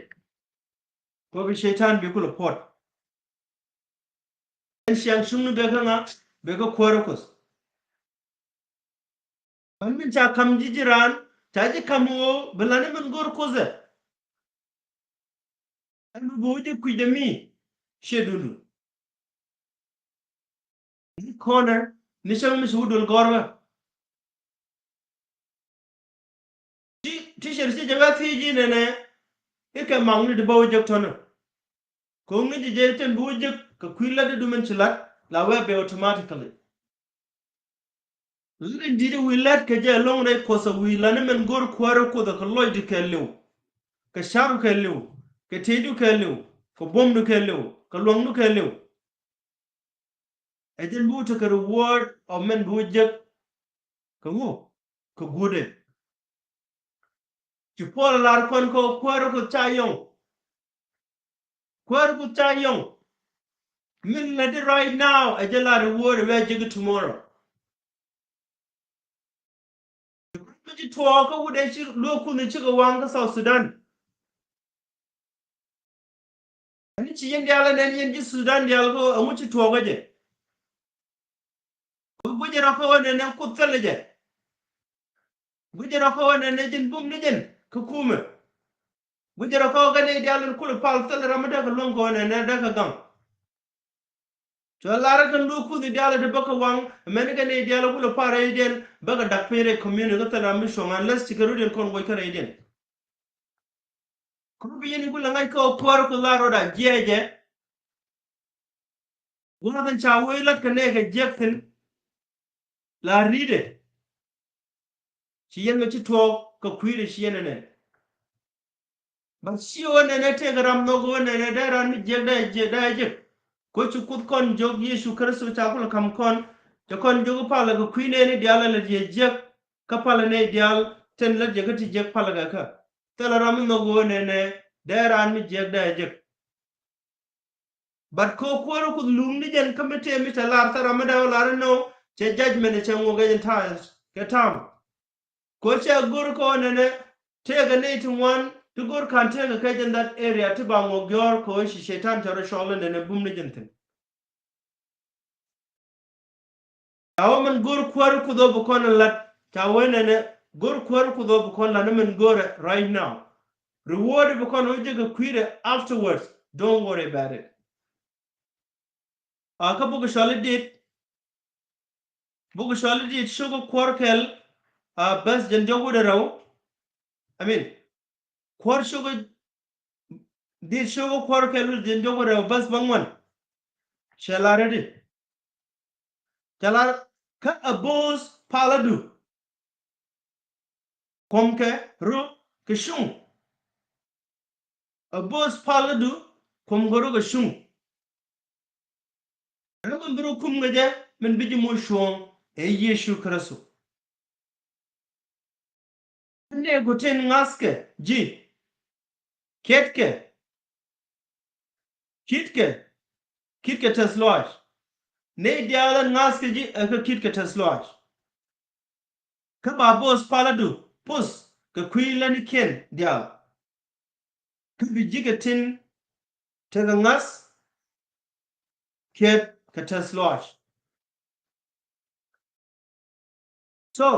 kɛ ɣöö bi cɛy-tan bi kulɛ puɔt. Ɛn ciaŋ cuŋni bɛ kä ŋa, bɛ kä kuäärä Kuoth. Ɣän min ca ka̱m ji̱ ji̱ raan, ca ji̱ ka̱m ɣöö bi lätni min go̱o̱r Kuoth ɛ. Ɛn bi bi wä ji̱ kui̱dɛ mi ciɛ duundu. Ni kɔnɛ ni cäŋ mi ci wä duël gɔ̱rkä. Ti, ti cɛ ti cɛ jɛ wä thiec ji̱ nɛnɛ i̱ kɛ makni ti bä wä jek tɔ̱nɛ. Ko̱ŋni ji̱ jɛ tin bi wä jek kɛ kui̱ lätdä du min ci la̱t la wee bɛ automatically. Lat in di̱t i̱ wi̱i̱ lät kɛ jɛ ɛlɔ̱ŋ rɛy Kuɔth ɛ wi̱i̱ lätni min go̱o̱r kuäärä Kuoth ɛ kɛ lɔcdu kɛɛliw, kɛ ca̱ru kɛɛliw, kɛ tëëdu kɛɛliw, kɛ buɔ̱mdu kɛɛliw, kɛ lua̱ŋdu kɛɛliw. Ɛ jɛn bi wä tekɛ reward of min bi wä jek kɛ ŋu, kɛ guutdɛ. Ci Puɔl ɛ lar kɔn kɛ ɣöö kuäärä Kuoth ca yɔ̱ŋ. Kuäärä Kuoth ca yɔ̱ŋ. Min lätdi right now ɛ jɛ la reward ɛ wee jek i̱ tomorrow. Mi ci tuɔɔk kä wut ɛ ci luɔ̱k Kuoth ni cikɛ waŋ kä South Sudan. Ani ci yɛn diaal ɛ nɛn yɛn ji̱ Sudan diaal kä ɛŋu ci tuɔɔk kä jɛ. Guic rɔ kä ɣän ɛn ɛn Kuoth thilɛ jɛ. Guic rɔ kä ɣän ɛn ɛn ji̱n bum ni ji̱n kä kumɛ. Guic rɔ kä ɣän ɛn diaal ɛn kulɛ pal thilɛ ram mi dee kɛ luäŋ kä ɣän ɛn ɛn dee kɛ gaŋ. Cua lar kä luɔ̱k Kuoth diaal ti bä kɛ waŋ mɛn kɛ nɛy diaal kulɛ pal rɛydiɛn bä kɛ dak piny rɛy community kä thilɛ ram mi cuɔ̱ŋ unless ci kɛ rɔ̱diɛn kɔn guɔc kä rɛydiɛn. Kä bi yɛn i̱ kulɛ ŋa̱c kä ɣöö kuäärä Kuoth la rɔɔdɛ jiɛcɛ. Gua̱a̱th in ca wee lät kɛ nɛɛkɛ jiäk thi̱n. la ri̱dɛ. Ci yɛn mɛ ci tuɔɔk kɛ kui̱dɛ ci yɛn ɛ nɛn. But ci ɣöö nɛnɛ tëëkɛ ram nhɔk ɣöö nɛnɛ dee raan mi jiäk dee jiäk dee jiäk. Kä ci Kuoth kɔn jiök Yecu Kritho ca kulɛ ka̱m kɔn, cɛ kɔn jiök palä kɛ kui̱ nɛɛni diaal a lät yɛ jiäk, kä palä nɛy diaal tin lät yɛ kä ti jiäk palä kɛ kä. Thilɛ ram mi nhɔk ɣöö nɛnɛ dee raan mi jiäk dee jiäk. But kɛ kuäärä Kuoth luŋni jɛn kä mi tëë mi cɛ lar thil ram mi dee wä lar inɔ cɛ judgment cɛ ŋuɔk kɛ jɛn times kɛ tam. Kɛ cɛ go̱r kɛ ɣöö nɛnɛ tëëkɛ nɛy ti ŋuan ti go̱r ka̱n tëëkɛ kɛ jɛn that area ti ba ŋuɔk gɔ̱r kɛ ɣöö ci Cɛytan cɛ rɔ cɔl in nɛnɛ bum ni jɛn thi̱n. Ca wä min go̱r kuäärä Kuoth ɣöö bi kɔn in la̱t, ca wä nɛnɛ go̱r kuäärä Kuoth ɣöö bi kɔn la̱t ni min go̱rɛ right now. Reward bi kɔn wä jek kɛ kui̱dɛ afterwards. Don't worry about it. A kä buk cɔali Dit, buk cɔali Dit cio̱k kuäär kɛl, a bäth jiɛn diɔ̱k wi̱cdɛ rɛw. I mean, kuäär cio̱k, Dit cio̱k kuäär kɛl wi̱cdɛ jiɛn diɔ̱k wi̱cdɛ rɛw bäth bäŋuan. Cɛ lar i̱di. Cɛ lar kä a bo̱o̱th palädu. Kuɔm kɛ rɔ kɛ cuŋ. A bo̱o̱th palädu kuɔm kɛ rɔ kɛ cuŋ. Ɛn ɣän bi rɔ kum kɛ jɛ min bi ji̱ moc cuɔ̱ɔ̱ŋ ɛ Yecu Kritho. Nɛy ku tin ŋa̱thkɛ ji̱, kietkɛ, kietkɛ, kietkɛ tɛth lɔaac. Nɛy diaal in ŋa̱thkɛ ji̱ ɛ kä kietkɛ tɛth lɔaac. Kä ba bo̱o̱th palädu puth kɛ kui̱ lätnikiɛn diaal. Kä bi ji̱ kɛ tin tekɛ ŋa̱th kiɛt kɛ tɛth lɔaac. So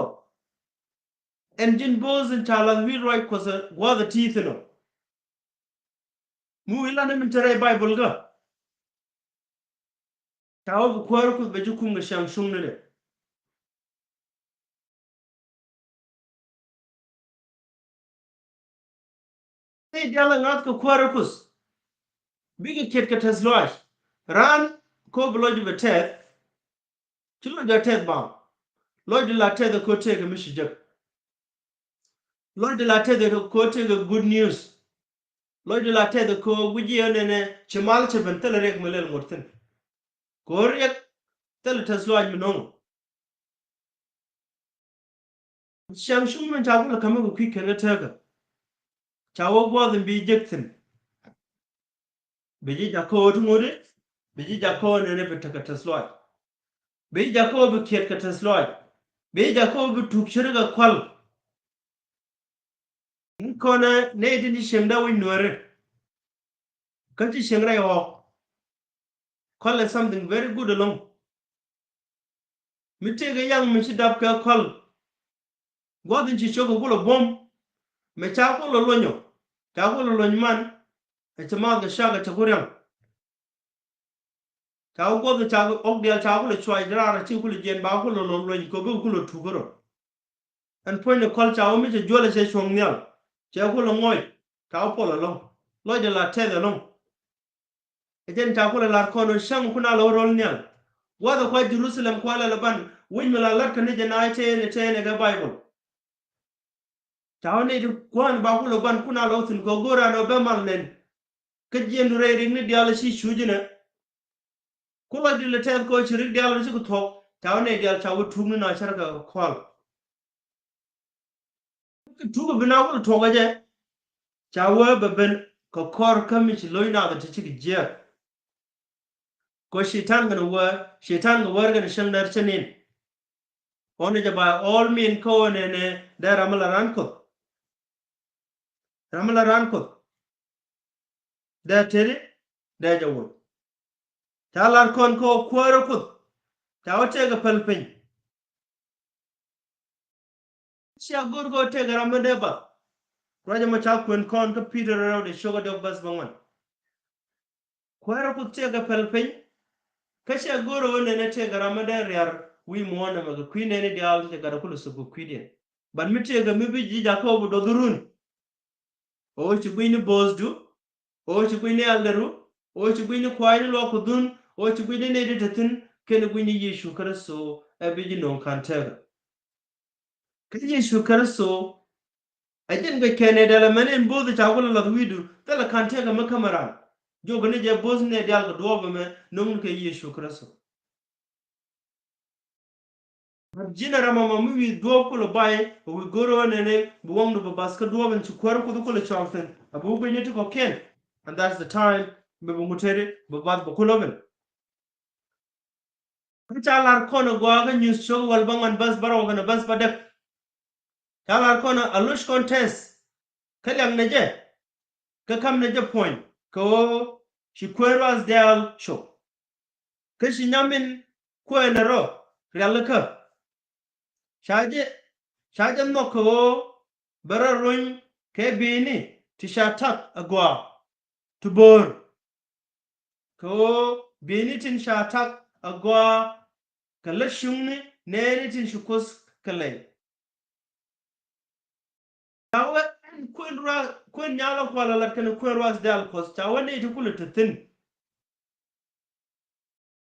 ɛn ji̱n bo̱o̱th in ca la̱th wi̱i̱ ruac Kuɔth ɛ gua̱a̱th ɛ ti̱i̱ thi̱n ɔ. Mi wi̱i̱ lan min te rɛy Baibol kä ca wä bi kuäär Kuoth bɛ ji̱ kum kɛ cäŋ cuŋni dɛ. Nɛy diaal in ŋa̱th kɛ kuäär Kuoth bikɛ kiɛt kɛ tɛth lɔaac. Raan kɛ ɣöö bi lɔcdu bɛ tɛth, ci lɔcdu a tɛth baaŋ. Lɔcdu la tɛth ɛ kɛ ɣöö tëëkɛ mi ci jek. Lɔcdu la tɛth ɛ kɛ ɣöö tëëkɛ good news. Lɔcdu la tɛth ɛ kɛ ɣöö guic i̱ ɣän ɛnɛ ci mal cɛ ben thilɛ riɛk mi lɛl ŋot thi̱n. Kɛ ɣöö riɛk thilɛ tɛth lɔaac mi no̱o̱ŋ. Cäŋ cuŋ min ca kulɛ ka̱m kɛ kui̱ kɛn kä tekä. Ca wä gua̱a̱th in bi jek thi̱n. Bi ji̱ jakä ɣöö ti ŋuti, bi ji̱ jakä ɣöö nɛnɛ bi tekɛ tɛth lɔaac. Bi ji̱ jakä ɣöö bi kiɛt kɛ tɛth lɔaac. Bi ji̱ jakä ɣöö bi tuk ce̱tkɛ kual. Kɔnɛ nɛy tin ci cieŋdä wi̱c nuääri. Kä ci cieŋ rɛy ɣɔ̱ɔ̱k. Kual is something very good ɛlɔ̱ŋ. Mi tëëkɛ yaŋ mi ci dap kɛ kual. Gua̱th in ci ciök kɛ kulɛ buɔ̱m. Mɛ ca kulɛ luɔ̱nyɔ. Ca kulɛ luɔ̱ny man. Ɛ cɛ maath kɛ cak ɛ cɛ ku riaŋ. Ca wä guɔth ca ɣɔk diaal ca kulɛ cuac raar ci kulɛ jiɛn ba kulɛ lɔ lueny kɛ bi kulɛ tuk kärɔ. Ɛn puɔ̱ny ni kɔl ca wä mi cɛ juɔlɛ cɛ cuɔ̱ŋ nhial cɛ kulɛ ŋɔc ca wä puɔl ɛlɔ̱ŋ. Lɔcdɛ la tɛth ɛlɔ̱ŋ. Ɛ jɛn ca kulɛ lar kɔn ɔ cäŋ kun a lɔ rɔl nhial. Guath ɛ kua Jerusalem kua lɛ lɛ ban wi̱c mi la lat kä ni jɛ naai tɛɛnɛ tɛɛnɛ kɛ Baibol. Ca wä nɛy ti kua̱n ba kulɛ ban kun a lɔ thi̱n kɛ go̱o̱r an ɔ bɛ mal nɛn. Kä jiɛn du rɛy rik ni diaal ci cuc inɛ. Ku lɔcdi lɛ tɛth kɛ ɣöö ci rik diaal rɔ ci kɛ thuɔ̱k. Ca wä nɛy diaal ca wä tuuk ni na cärkɛ kɛ kual. Kä tuuk bi na wä lɛ tuɔ̱k ɛ jɛ. Ca wä bɛ ben kɛ kɔr kä mi ci lo̱c nath ti ci kɛ jiɛɛk. Kɛ Cɛytan kɛnɛ wäär, Cɛytan kɛ wäär kɛnɛ cäŋ dɛr cä nin. Ɣɔn ni jɛ ba all mean kä ɣöö nɛnɛ dee ram mi la raan Kuɔth. Ram mi la raan Kuɔth. Dee teri, dee jɛ wur. Ca lar kɔn kä ɣöö kuäärä Kuoth. Ca wä tëëkɛ päl piny. Cia go̱r kɛ ɣöö tëëkɛ ram mi dee bath. Ruac ɛmɔ ca kuɛn kɔn kä Pi̱tɛr rɛw dee ciök a diɔk bäth bäŋuan. Kuäärä Kuoth tëëkɛ päl piny. Kä cia go̱r ɣöö nɛnɛ tëëkɛ ram mi dee riar wi̱i̱ muɔ̱ɔ̱n ɛmɛ kɛ kui̱ nɛɛni diaal cɛ gat a kulɛ thop kɛ kui̱diɛn. Ban mi tëëkɛ mi bi ji̱ Jakob dɔth run. Ɣöö ci gui̱ny ni bo̱o̱thdu. Ɣöö ci gui̱ny ni ɛldɛru. Ɣöö ci gui̱ny ni kua̱a̱cni luɔk kɛ dhun. Ɣöö ci gui̱ny ni nɛy ti te thi̱n kɛnɛ gui̱ny ni Yecu Kritho ɛ bi ji̱ no̱o̱ŋ ka̱n tëkä. Kä Yecu Kritho ɛ jɛn guɛc kɛn ɛ dɛl ɛmɛn in bo̱o̱th ca kulɛ lath wi̱i̱du thilɛ ka̱n tëkä mi kämɛ ran. Jiök ni jɛ bo̱o̱th ni ɛ diaal kɛ duɔ̱ɔ̱p ɛmɛ no̱o̱ŋni kɛ Yecu Kritho. But ji̱n ɛ ram ɛmɔ mi wi̱i̱ duɔ̱ɔ̱p kulɛ bay ɛ wi̱i̱ go̱r ɣän ɛn ɛ bi waŋdu bi bath kä duɔ̱ɔ̱p ɛn ci kuäär Kuoth kulɛ cɔal thi̱n a bi wä gui̱cni ti kɔ̱kiɛn. And that's the time mi bi ŋut tëëdi bi bath bi kulɛ ben. Kä ca lar kɔn ɛ gɔaa kä nyuth cok wäl bäŋuan bäth bärɔw kɛnɛ bäth bädäk. Ca lar kɔn ɛ loc kɔn tɛth kä liak nɛ jɛ kä ka̱m nɛ jɛ puɔ̱ny kɛ ɣöö ci kuëë ruath diaal cop. Kä ci nyamin kuëë nɛ rɔ rialikä. Ca jɛ ca jɛ nhɔk kɛ ɣöö bɛ rɔ runy kɛ bi̱i̱ni ti ca tak agɔaa ti bo̱o̱r. Kɛ ɣöö bi̱i̱ni tin ca tak agɔaa kɛ lä cuŋni nɛɛni tin ci Kuoth kɛ lɛy. Ca wee ɛn kuën ruath kuën nyal ɛ kual ɛ lat kɛnɛ kuën ruath diaal Kuɔth ca wee nɛy ti kulɛ te thi̱n.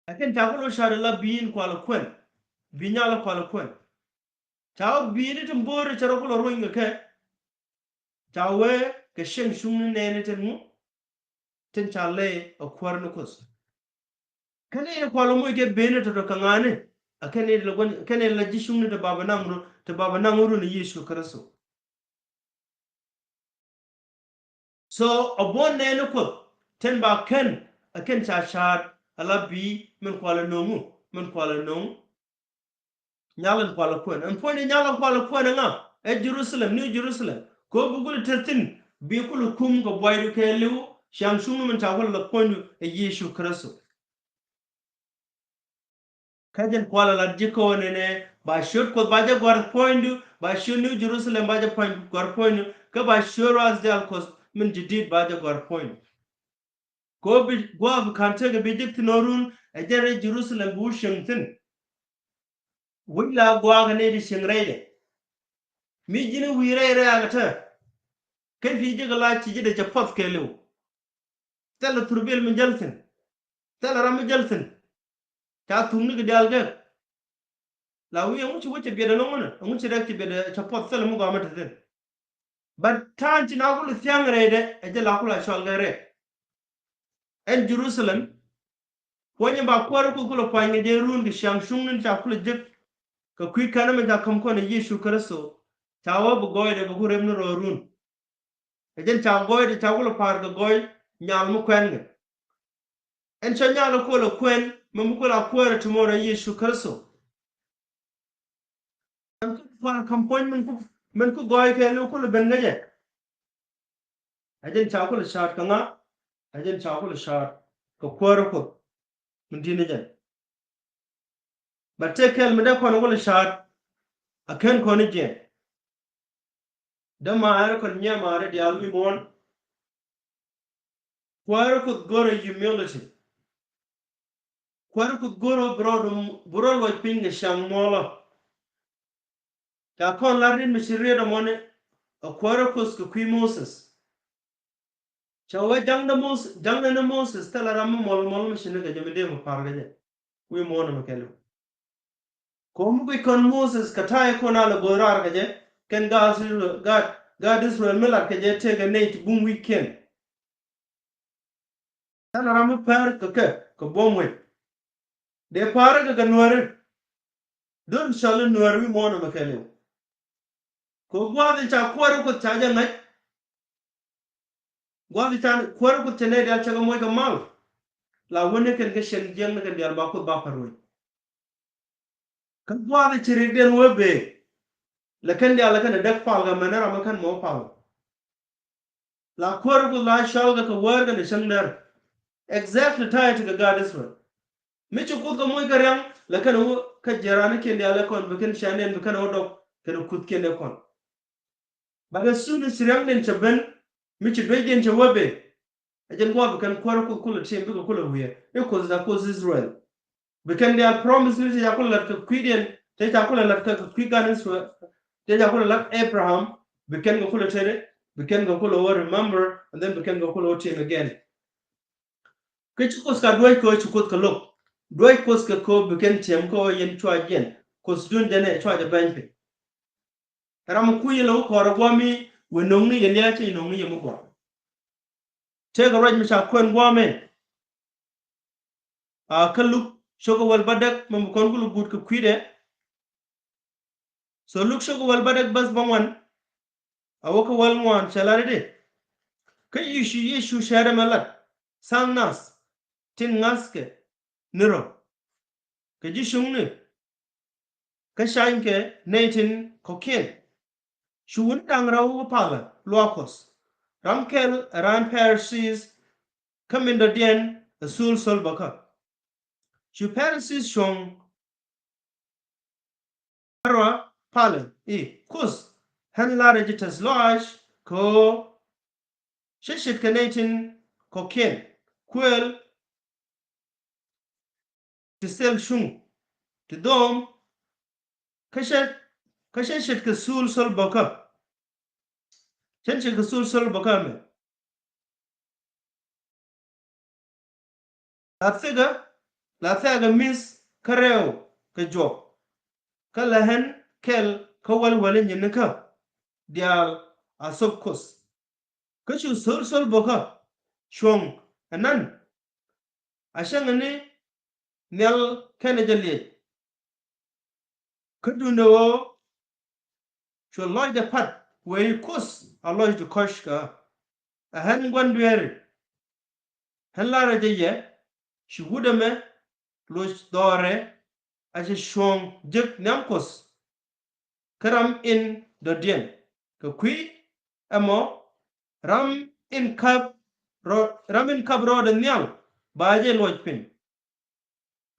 Lakin ca kulɛ ca̱r ɛ la bi̱i̱n kual ɛ kuën bi̱i̱n nyal ɛ kual ɛ kuën. Ca wee bi̱i̱ni tin bo̱o̱ri cɛ rɔ kulɛ runy kɛ kɛ. Ca wee kɛ cieŋ cuŋni nɛɛni tin ŋu tin ca lɛy ɛ kuäär ni Kuoth. Kä nɛy ti kual ɛ moc kɛ ben ɛ tɔ̱tɔ̱ kɛ ŋa̱ni ɛ kɛn nɛy ti la gua̱n kɛn nɛy ti la ji̱ cuŋni ti bapɛ naŋ run ti bapɛ naŋ run ɛ Yecu Kritho. So a buɔ̱n nɛɛni Kuoth tin ba kɛn ɛ kɛn ca ca̱a̱t ɛ la bi̱i̱ min kual ɛ no̱o̱ŋu min kual ɛ no̱o̱ŋ. Nyal in kual ɛ kuɛn ɛn puɔ̱ny in nyal in kual ɛ kuɛn ɛ ŋa? Ɛ Jerusalem, New Jerusalem. Kɛ ɣöö bi kulɛ te thi̱n bi kulɛ kum kɛ buaydu kɛɛliw ciaŋ cuŋni min ca kulɛ lath puɔ̱nydu ɛ Yecu Kritho. Kä jɛn kual ɛ lat ji̱ kɔn ɛnɛ ba ciöt Kuɔth ba jɛ gua̱r puɔ̱nydu ba ciöt New Jerusalem ba jɛ puɔ̱ny gua̱r puɔ̱nydu kä ba ciöt ruath diaal Kuɔth min ji̱ di̱t ba jɛ gua̱r puɔ̱nydu. Kɛ ɣöö bi gua̱a̱th bi ka̱n tekɛ bi jek thi̱n ɣän run ɛ jɛn rɛy Jerusalem bi wä cieŋ thi̱n. Wi̱c la gua̱a̱k ɛ nɛy ti cieŋ rɛydɛ. Mi ji̱n wi̱i̱ rɛy rɛy akɛ tɛ. Ken ti jek la ci ji̱ dee cɛ puɔth kɛɛliw. Thilɛ thurbil mi jäl thi̱n. Thilɛ ram mi jäl thi̱n. Ca thukni kɛ diaal gɛk. La wi̱i̱ ɛŋu ci wä cɛ biɛt ɛnɔ ŋunɛ ɛŋu ci rɛk ci biɛt ɛ cɛ puɔth thilɛ mi gɔaa mi te thi̱n. But ta̱a̱n ci na kulɛ thia̱ŋ rɛydɛ ɛ jɛ la kulɛ cɔal kɛ rɛk. Ɛn Jerusalem puɔ̱nyɛ ba kuäär Kuoth kulɛ pua̱ny kɛ jɛ run kɛ ciaŋ cuŋni ca kulɛ jek. Kɛ kui̱ kɛn ɛmɛ ca käm kɔn ɛ Yecu Kritho ca wä bi gɔɔydɛ bi ku rep ni rɔɔdun. Ɛ jɛn ca gɔɔydɛ ca kulɛ pa̱a̱r kɛ gɔɔy nyal mi kuɛn kɛ. Ɛn cä nyal ɛ kuɔl ɛ kuɛn mɛ mi kulɛ a kuäär ɛ tomorrow ɛ Yecu Kritho. Ɛn ku kua̱r ka̱m puɔ̱ny min ku min ku gɔɔy kɛ ni kulɛ ben ŋäcɛ. Ɛ jɛn ca kulɛ ca̱a̱t kɛ ŋa? Ɛ jɛn ca kulɛ ca̱a̱t kɛ kuäär Kuoth min di̱t ni jɛn. Bɛ tëë kɛl mi dee kɔn kulɛ ca̱a̱t a ken kɔn i̱ jiɛn. Dämaari kɔn nyiamaari diaal wi̱i̱ muɔ̱ɔ̱n. Kuäär Kuoth go̱rɛ humility. Kuäär Kuoth go̱rɛ bi rɔ dum bi rɔ luɔc piny kɛ ciaŋ muɔlɔ. Ca kɔn lar rit mi ci riet ɛmɔni ɛ kuäär Kuoth kɛ kui̱ Moses. Cɛ wee ja̱ŋdɛ Mos ja̱ŋdɛ ni Moses thilɛ ram mi muɔl muɔl mi ci ni kɛ jɛ mi dee mi pa̱r kɛ jɛ. Wi̱i̱ muɔ̱ɔ̱n ɛmɛ kɛl. Ko̱m guic kɔn Moses kɛ ta̱a̱ ikun alɛ bo̱o̱th raar kɛ jɛ kɛn gaat Israel gaat gaat Israel mi lat kɛ jɛ tëëkɛ nɛy ti bum wi̱i̱kiɛn. Thilɛ ram mi pär kɛ kɛ kɛ buɔ̱m wec. Dee pa̱a̱rä kɛ kɛ nuääri. Döör cɔl i̱ nuäär wi̱i̱ muɔ̱ɔ̱n ɛmɛ kɛɛliw. Kɛ gua̱a̱th in ca kuäär Kuoth ca jɛ ŋäc. Gua̱a̱th in ca kuäär Kuoth cɛ nɛy diaal cɛ kɛ moc kɛ mal. La wä ni kɛn kɛ cɛn jiäkni kɛn diaal ba Kuoth ba pär wec. Kä gua̱a̱th in ci riɛkdiɛn wee bëë. Lɛ kɛn diaal lɛ kɛn ɛ däk pal kɛ mɛn ɛ ram ɛ kɛn mɔ pal. La kuäär Kuoth la cɔl kɛ kɛ wäär kɛn ɛ cäŋ däär. Exactly ta̱a̱ ɛ ti kɛ gaat Israel. Mi ci Kuoth kɛ moc kɛ riaŋ lɛ kɛn ɛ wä kä jiɛɛranikiɛn diaal ɛ kɔn bi kɛn cɛn ɛn bi kɛn ɛ wä dɔk kɛn ɛ kuthkiɛn ɛ kɔn. But as soon as riaŋdiɛn cɛ ben mi ci duecdiɛn cɛ wä ben. Ɛ jɛn gua̱a̱th bi kɛn kuäär Kuoth kulɛ tim bikɛ kulɛ wiee i̱ Kuoth is a Kuoth Israel. Bi kɛn diaal promise ni ti ca kulɛ lat kɛ kui̱diɛn ti ca kulɛ lat kɛ kui̱ gan Israel. Ti ca kulɛ lat Abraham bi kɛn kɛ kulɛ tëëdɛ bi kɛn kɛ kulɛ wä remember and then bi kɛn kɛ kulɛ wä tim again. Kä ci Kuoth ka duäc kɛ ɣöö ci Kuoth kɛ lo̱k. Duäc Kuoth kɛ kɛ ɣöö bi kɛn tiɛm kɛ ɣöö yɛn cua jiɛn. Kuothdun jɛn ɛ cua jɛ bɛny piny. Ram mi kui̱ yɛ lɛ wä kɔɔr ɛ gua̱a̱m mi wëë no̱ŋni yɛ lia̱a̱ cɛ yɛ no̱ŋni yɛ mi gua̱a̱m. Tëëkɛ ruac mi ca kuɛn gua̱a̱m ɛn. A kä Luk cio̱k ɛ wäl bädäk mi mi kɔn ku Luk guut kɛ kui̱dɛ. So Luk cio̱k ɛ wäl bädäk bäth bäŋuan. A wä kä wäl ŋuan cɛ lat i̱di. Kä Yecu, Yecu cɛ rɛ mɛ lat. Tha̱a̱ŋ nath tin ŋa̱thkɛ ni rɔ. Kɛ ji̱ cuŋni kä canykɛ nɛy tin kɔ̱kiɛn. Cu wun da̱ŋ rɛw palä luaak Kuɔth. Ram kɛl ɛ raan Pharisees kä min dɔ̱diɛn ɛ thul thol bäkä. Cu Pharisees cuɔ̱ŋ Ɣän rɔ palä i̱ Kuoth, ɣän la̱rä ji̱ tɛth lɔaac kɛ ɣöö /cä ce̱tkɛ nɛy tin kɔ̱kiɛn, kuël, ti thil cuŋ, ti dhom, kä /cä, kä /cä ce̱tkɛ thul thol bäkä. /Cä ce̱tkɛ thul thol bäkä mɛ. La thikɛ, la thɛɛkɛ mi̱th kä rɛw kɛ juɔk. Kä la ɣän kɛl kä wäl wäl i̱ nyinikä diaal a thop Kuoth. Kä cu thol thol bäkä cuɔ̱ŋ ɛnɛn. A cäŋ ni nhial kɛnɛ jɛ liɛc. Kä duundɛ ɣöö cuɛ lɔcdɛ pa̱t wëë i̱ Kuoth a lɔc ti kɔ̱c kä ɣä. Ɛ ɣän gua̱n dueeri. Ɣän la̱rä jɛ yɛ, ci wut ɛmɛ loc dhɔrɛ a cɛ cuɔ̱ŋ jek nhiam Kuoth. Kä ram in dɔ̱diɛn kɛ kui̱ ɛmɔ, ram in kap rɔ-, ram in kap rɔɔdɛ nhial ba jɛ luɔc piny.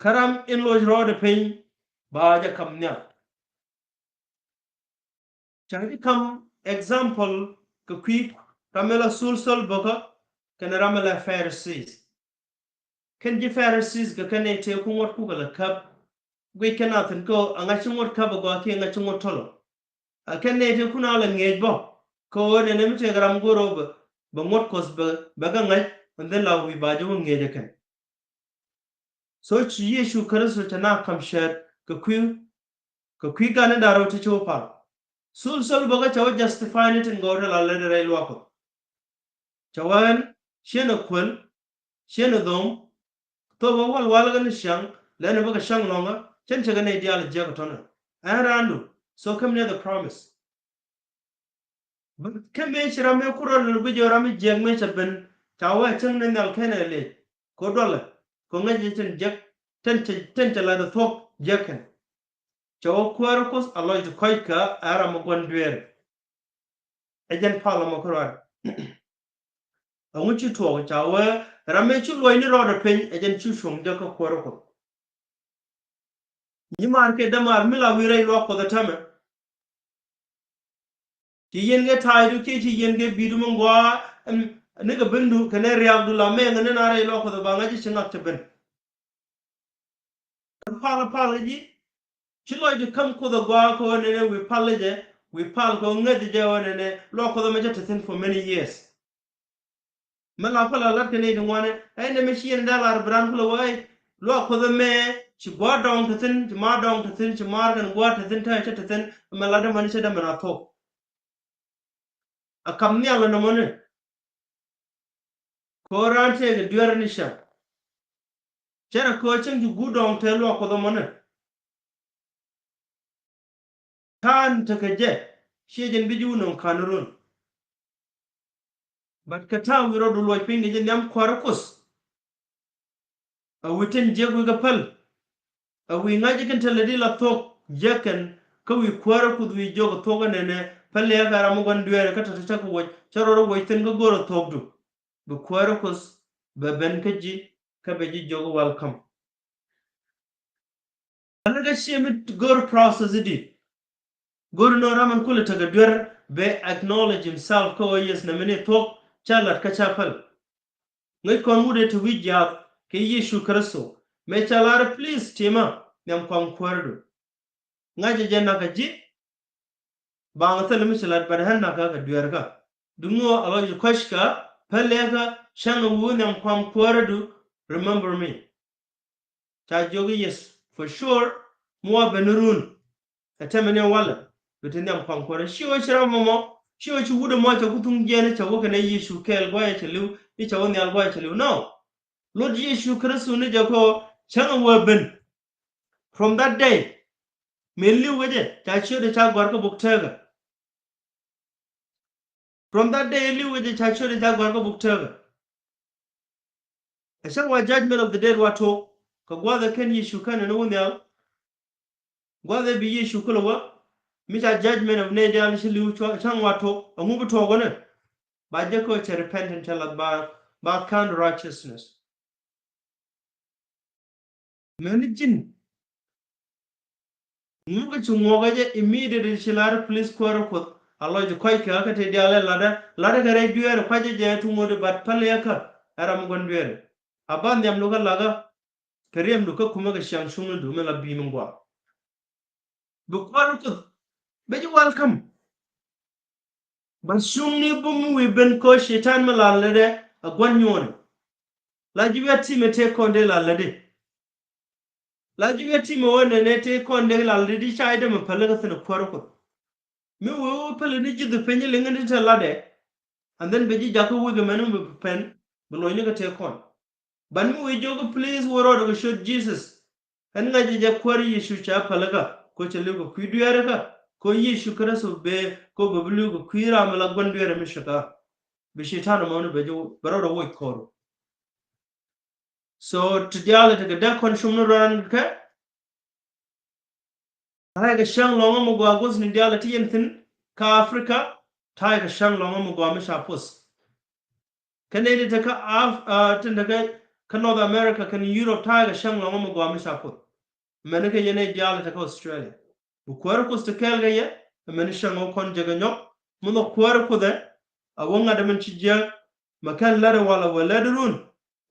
Kä ram in loc rɔɔdɛ piny ba jɛ kap nhial. Ca ji̱ ka̱m example kɛ kui̱ ram mi la thul thol bäkä kɛnɛ ram mi la Pharisees. Kɛn ji̱ Pharisees kɛ kɛn nɛy tëë ku ŋuɔ̱t kukɛ la käp. Guic kɛn a thi̱n kä ɣöö a ŋa̱c ci ŋuɔ̱t käp a gɔaa kiɛ ŋa̱c ci ŋuɔ̱t tɔlɔ. A kɛn nɛy tëë kun a la ŋi̱eec bä kä ɣöö nɛnɛ mi tëëkɛ ram go̱o̱r ɣöö bɛ, bɛ ŋuɔ̱t Kuɔth bɛ, bɛ kɛ ŋa̱c, and then la wi̱i̱ ba jɛ wä ŋi̱eec ɛ kɛn. So ci Yecu Kritho cɛ na ka̱m cäät kɛ kui̱, kɛ kui̱ gan in da̱ŋ rɛw ti ci wä pal. Thul thol bäkä cɛ wä justify ni tin gɔw ti la lät rɛy luaak Kuɔth. Cɛ wä ɣän ciɛn ɛ kuël, ciɛn ɛ dhom, thop ɛ wal wal kɛ ni ciaŋ, lɛn ɛ bä kɛ cäŋ lɔ̱ŋä, cɛn cɛ kɛ nɛy diaal jiäk ɛ tɔ̱nɛ. Ɛ ɣän raandu, so käm ni the promise. But kä mëë ci ram mëë ku rɔ lul bi jɛ ram mi jiäk mëë cɛ ben, ca wee cäŋ ni nhial kɛnɛ lec kɛ duɔlɛ kɛ ŋäc jɛ tin jiäk, tin cɛ, tin cɛ lat ɛ thuɔ̱k jiäk kɛn. Cɛ wä kuäärä Kuoth a lɔc ti kɔ̱c kä ɛ ram mi gua̱n dueeri. Ɛ jɛn pal ɛmɔ kä ruac. Ɛŋu ci tuɔɔk ca wee ram mëë ci luɔcni rɔɔdɛ piny ɛ jɛn ci cuɔ̱ŋ jɛ kä kuäärä Kuoth. Nyimaar kiɛ dämaar mi la wi̱i̱ rɛy luaak Kuɔth ɛ täämɛ. Ci yiɛn kɛ ta̱a̱ydu kiɛ ci yiɛn kɛ bi̱i̱du mi ŋua̱a̱, ɛm, nikɛ bendu kɛnɛ riaakdu la mɛŋ ni na rɛy luaak Kuɔth ɛ ba ŋa̱c ci ŋak cɛ ben. Pal, pal ji̱. Ci lɔcdu käm Kuoth ɛ gɔaa kɛ ɣöö nɛnɛ wi̱i̱ pal jɛ, wi̱i̱ pal kɛ ɣöö ŋäth jɛ ɣöö nɛnɛ luaak Kuɔth ɛ mɛ cä te thi̱n for many years. Mɛ la pal a lat kɛ nɛy ti ŋuanɛ, ɛ nɛmɛ ci yɛn dee lar bi raan kulɛ wee, luaak Kuɔth ɛmɛ ci gua̱a̱r dɔŋ te thi̱n, ci maar dɔŋ te thi̱n, ci maar kɛn gua̱a̱r te thi̱n, te cä te thi̱n, mɛ la dämani cä dämɛ na thok. A kam nhial ɛn ɛmɔni. Kɛ ɣöö raan tëëkɛ dueerä ni cäŋ. Cɛ rɛ kɛ ɣöö cäŋ ci guut dɔ̱ŋ te luaak Kuɔth ɛmɔni. Ta̱a̱n tekɛ jɛ, ciɛ jɛn bi ji̱ wä nöŋ ka̱n run. But kɛ ta̱a̱ wi̱i̱ rɔɔdu luɔc piny kɛ jɛ nhiam kuäärä Kuoth. A wi̱i̱ tin jiäk wi̱i̱ kɛ päl. A wi̱i̱ ŋa̱c ji̱ kɛn te lät i̱ la thuɔ̱k jiäk kɛn kä wi̱i̱ kuäärä Kuoth wi̱i̱ jiök ɛ thuɔ̱k ɛ nɛnɛ päl yɛ kɛ ram mi gua̱n dueerä kä te te cä kɛ wuɔc cä rɔɔdɛ wuɔc thi̱n kä go̱o̱rä thuɔ̱kdu. Bi kuäärä Kuoth bɛ ben kä ji̱ kä bɛ ji̱ jiök welcome. Kä lɛ kä ciɛ mi go̱r process i̱di. Go̱r inɔ ram in kulɛ tekɛ duer bɛ acknowledge himself kä ɣöö yes nɛmɛ ni thuɔ̱k ca la̱t kä ca päl. Ŋäc kɔn wut ɛ te wi̱c jiaath kɛ Yecu Kritho mëë ca lar i̱ please ti̱emä nhiam kɔam kuäärdu. Ŋa̱cä jɛ nakä ji̱. Baŋ thilɛ mi ci lat bɛr ɣän nakä kɛ dueerkä. Duŋni ɣöö a lɔcdu kɔ̱ckä, pälikä, cäŋ ɛ wuu nhiam kɔam kuäärdu, remember me. Ca jiök i̱ yes, for sure, mi wa ben run. Ɛ tɛmɛ ni walɛ bi ti nhiam kɔaŋ kuäärä. Ci wä ci ram mɔmɔ, ci wä ci wut ɛmɔ cɛ ku thuŋ jiɛn cɛ wä kɛnɛ Yecu kɛɛl guayɛ cɛ li̱w, i̱ cɛ wä nhial guayɛ cɛ li̱w. No. Luɔt Yecu Kritho ni jɛ kɔ cäŋ ɛ wä ben. From that day, mëë li̱w kɛ jɛ ca ciötdɛ ca gɔ̱a̱r kä buk tëkä. From that day li̱w kɛ jɛ ca ciötdɛ ca gɔ̱a̱r kä buk tëkä. Ɛ cäŋ wa judgment of the dead wa tuɔk kɛ gua̱a̱th ɛ kɛn Yecu kɛn ni wä nhial. Gua̱a̱th ɛ bi Yecu kulɛ wä mi ca judgment of nɛy diaal ci li̱w cua cäŋ wa tuɔk, ɛŋu bi tuɔk wänɛ? Ba jɛ kɛ cɛ repentance cɛ lath ba, ba count righteousness. Mɛni ji̱n ŋukä ci ŋuɔkä jɛ immediately ci lar police kuäärä Kuoth a lɔc kɔc kɛ kä te diaal ɛ latdä, latdä kɛ rɛy dueerä kuacä jɛ ti ŋuɔ̱t i̱ bat päl yɛ kä ɛ ram gua̱n dueerä. A ba nhiamdu kä lakä kɛ riɛmdu kä kumä kɛ ciaŋ cuŋnidu mi la bi̱i̱ mi gua̱a̱. Bi kuäärä Kuoth bɛ ji̱ welcome. Ba cuŋni bum mi wi̱i̱ ben kɔ Cɛytan mi lal lätdɛ a gua̱n nyuɔ̱ɔ̱ni. La ji̱ wi̱i̱ a ti mɛ tëë kɔn dee lal lätdi. La ji̱ wi̱i̱ a ti mɛ wä nɛnɛ tëë kɔn dee lal lätdi ca idɛ mɛ päl kä thi̱n a kuäärä Kuoth. Mi wee wä päl ni ji̱ dhi peny liŋä ni te latdɛ. And then bɛ ji̱ jakä wek ɛmɛn mi bi pɛn bi lɔcni kä tëë kɔn. Ban mi wi̱i̱ jiök i̱ please wä rɔɔdɛ kɛ ciöt Jesus. Ɛn ŋa̱c jɛ jɛ kuäär Yecu ca pälikä kɛ cɛ li̱w kɛ kui̱ dueerikä kɛ Yecu Kritho bee kɛ bɛ bi li̱w kɛ kui̱ ram mi la gua̱n dueerä mi ciötdä. Bi Cɛytan ɛmɔ ni bɛ jɛ bɛ rɔɔdɛ woc kɔɔru. So ti diaal ti kɛ dee kɔn cum ni rɔɔdan kɛ. Ta̱a̱ kɛ cäŋ lɔ̱ŋä mi gɔaa gua̱thni diaal ti yɛn thi̱n kä Africa. Ta̱a̱ kɛ cäŋ lɔ̱ŋä mi gɔaa mi ca poth. Kä nɛy ti te kä Af-, ah, tin te kä, kä North America kɛn Europe ta̱a̱ kɛ cäŋ lɔ̱ŋä mi gɔaa mi ca poth. Mɛni kɛ yɛn nɛy diaal te kä Australia. Bi kuäärä Kuoth te kɛɛl kɛ yɛ, mɛni cäŋ wä kɔn jɛ kɛ nyɔk. Mi nhɔk kuäärä Kuoth ɛ, a wä ŋa̱t ɛmɛn ci jiäk, mɛ kɛn lɛr ɛ walɛ wä lɛr run.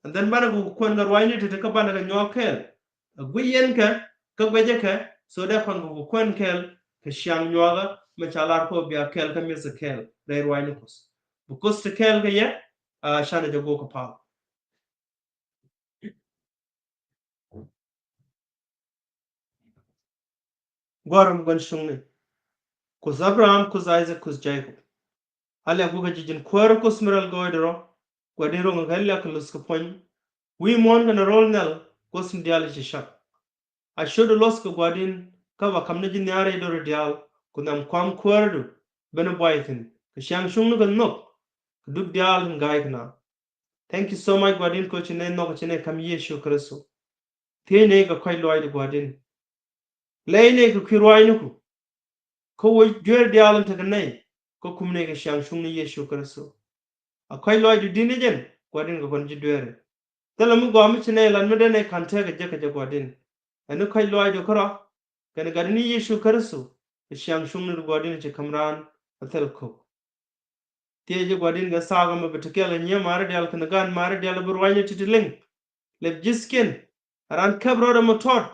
And then banɛ kɛ kuɛn kɛ ruacni ti̱ti̱ kä banɛ kɛ nyuak kɛɛl. Ɛ guic yɛn kɛ, kä guecɛ kɛ, so dee kɔn kɛ kuɛn kɛɛl kɛ ciaŋ nyuakä mɛ ca lar kɔ bia kɛɛl kä mi̱eth kɛɛl rɛy ruacni Kuɔth. Bi Kuoth te kɛɛl kɛ yɛ, a canɛ jɛ go̱o̱k kɛ pa̱a̱m. Gua̱a̱r ram gua̱n cuŋni. Kuoth Abraham, Kuoth Isaac, Kuoth Jacob. A liak wä kä ji̱ ji̱n kuäärä Kuoth mi rɛl gɔɔydɛ rɔ. Gua̱di̱n ro̱ŋ kɛ liak kɛ luth kɛ puɔ̱ny. Wi̱i̱ muɔ̱ɔ̱n kɛnɛ ro̱l nhial Kuoth ni diaal i̱ ci cak. A ciötdu luɔth kɛ Gua̱di̱n kä ba ka̱m ni ji̱ nhiaar rɛy do̱ri diaal ku nhiam kua̱m kuäärädu ben i̱ buay thi̱n kɛ ciaŋ cuŋni kɛ nhök kɛ dup diaal tin ga̱a̱c kɛ naath. Thank you so much Gua̱di̱n kɛ ci nɛy nhɔk ci nɛy ka̱m Yecu Kritho. Thiec nɛy kɛ kɔ̱a̱c luaacdu Gua̱di̱n. Lɛy nɛy kɛ kui̱ ruaacniku. Kä wec dueer diaal in tekɛ nɛy kä kum nɛy kɛ ciaŋ cuŋni Yecu Kritho. A kɔ̱a̱c luaacdu di̱t ni jɛn Gua̱di̱n kɛ kɔn ji̱ dueeri. Thilɛ mi gɔaa mi ci nɛy lat mi dee nɛy ka̱n tekɛ jek kɛ jɛ Gua̱di̱n. Ɛn ni kɔ̱a̱c luaacdu kärɔa kɛnɛ Gatdɛ ni Yecu Kritho kɛ ciaŋ cuŋni Gua̱di̱n ci ka̱m raan a thil ko̱k. Thiecɛ Gua̱di̱n kɛ thaak ɛmɛ bi ti kɛl kɛ nyiee maari diaal kɛnɛ gaan maari diaal bi ruacni ti̱ti̱ liŋ. Lɛp ji̱thkiɛn a raan käp rɔɔdɛ mɛ tɔt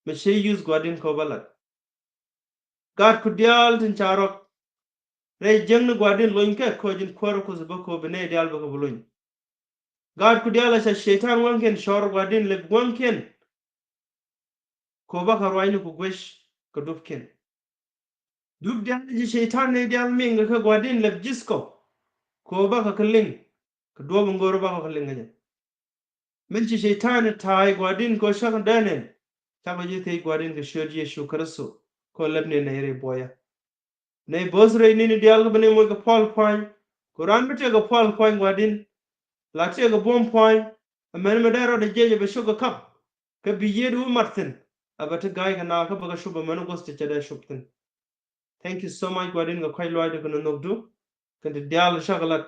mɛ cɛ yuth Gua̱di̱n kɛ ɣöö bä lat. Gaatku diaal tin ca rɔk rɛy jiäkni Gua̱di̱n lony kɛ kɛ ɣöö ji̱n kuäärä Kuoth bä kɛ ɣöö bi nɛy diaal bä kɛ bi lony. Gaatku diaal a ca Cɛytan waŋkiɛn cɔr Gua̱di̱n lɛp waŋkiɛn. Kɛ ɣöö bakɛ ruacni ku guec kɛ duɔ̱pkiɛn. Dup diaal ji̱ Cɛytan nɛy diaal miŋ kɛ Gua̱di̱n lɛp ji̱thkɔ. Kɛ ɣöö bakɛ kɛ liŋ kɛ duɔ̱ɔ̱p in go̱o̱r bakɛ kɛ liŋ kɛ jɛ. Min ci Cɛytan ta̱a̱ i̱ Gua̱di̱n kɛ ɣöö cakɛ dee nɛn. Cakɔ ji̱ thiec Gua̱di̱n kɛ ciöt Yecu Kritho kɛ ɣöö lɛp ni nɛy rɛy buɔyä. Nɛy bo̱o̱th rɛy ni̱ni diaal kä bi nɛy moc kɛ pual pua̱ny. Kɛ ɣöö raan mi tëëkɛ pual pua̱ny Gua̱di̱n la tëëkɛ buɔ̱m pua̱ny. Amäni mi dee rɔɔdɛ jiɛc ɛ bɛ cop kɛ kap. Kä bi yiëëdu wi̱i̱ mat thi̱n a bɛ ti ga̱a̱c kɛ naath kä bɛ kɛ cop amäni guäth ti cɛ dee cop thi̱n. Thank you so much Gua̱di̱n kɛ kɔ̱a̱c luaacdu kɛnɛ nhökdu. Kɛn ti diaal cakɛ lat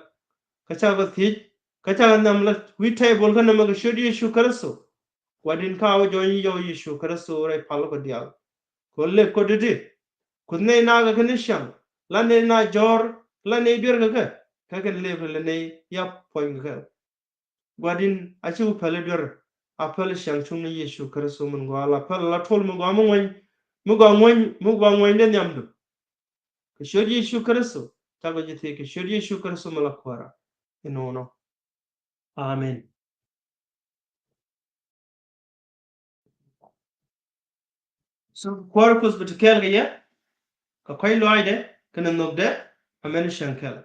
kä cakɛ thiec kä cakɛ nhiam lat wi̱i̱ table kä nɛmɛ kɛ ciöt Yecu Kritho. Gua̱di̱n kä a wä jɔɔny yɔw Yecu Kritho rɛy pal kɔ diaal. Kɛ ɣöö lëk kɔ di̱ti. Kuth nɛy naath kɛ kɛ ni ciaŋ la nɛy naath jɔ̱ɔ̱r la nɛy duer kɛ kɛ. Kä kɛn lëk kɛ lɛ nɛy yap puɔ̱ny kɛ kɛ. Gua̱di̱n a ci wä päl i̱ duer a päl i̱ ciaŋ cuŋni Yecu Kritho min gɔaa la päl la tuɔl mi gɔaa mi ŋuäny mi gɔaa ŋuäny mi gɔaa ŋuäny dee nhiamdu. Kɛ ciöt Yecu Kritho cakɔ ji̱ thiec kɛ ciöt Yecu Kritho mi la kuäärä. Inɔnɔ. Amen. So kuäär Kuoth bi ti kɛɛl kɛ yɛ. kɛ kuay lɔaacdɛ kɛnɛ nhökdɛ. Amen. Cäŋ kɛl.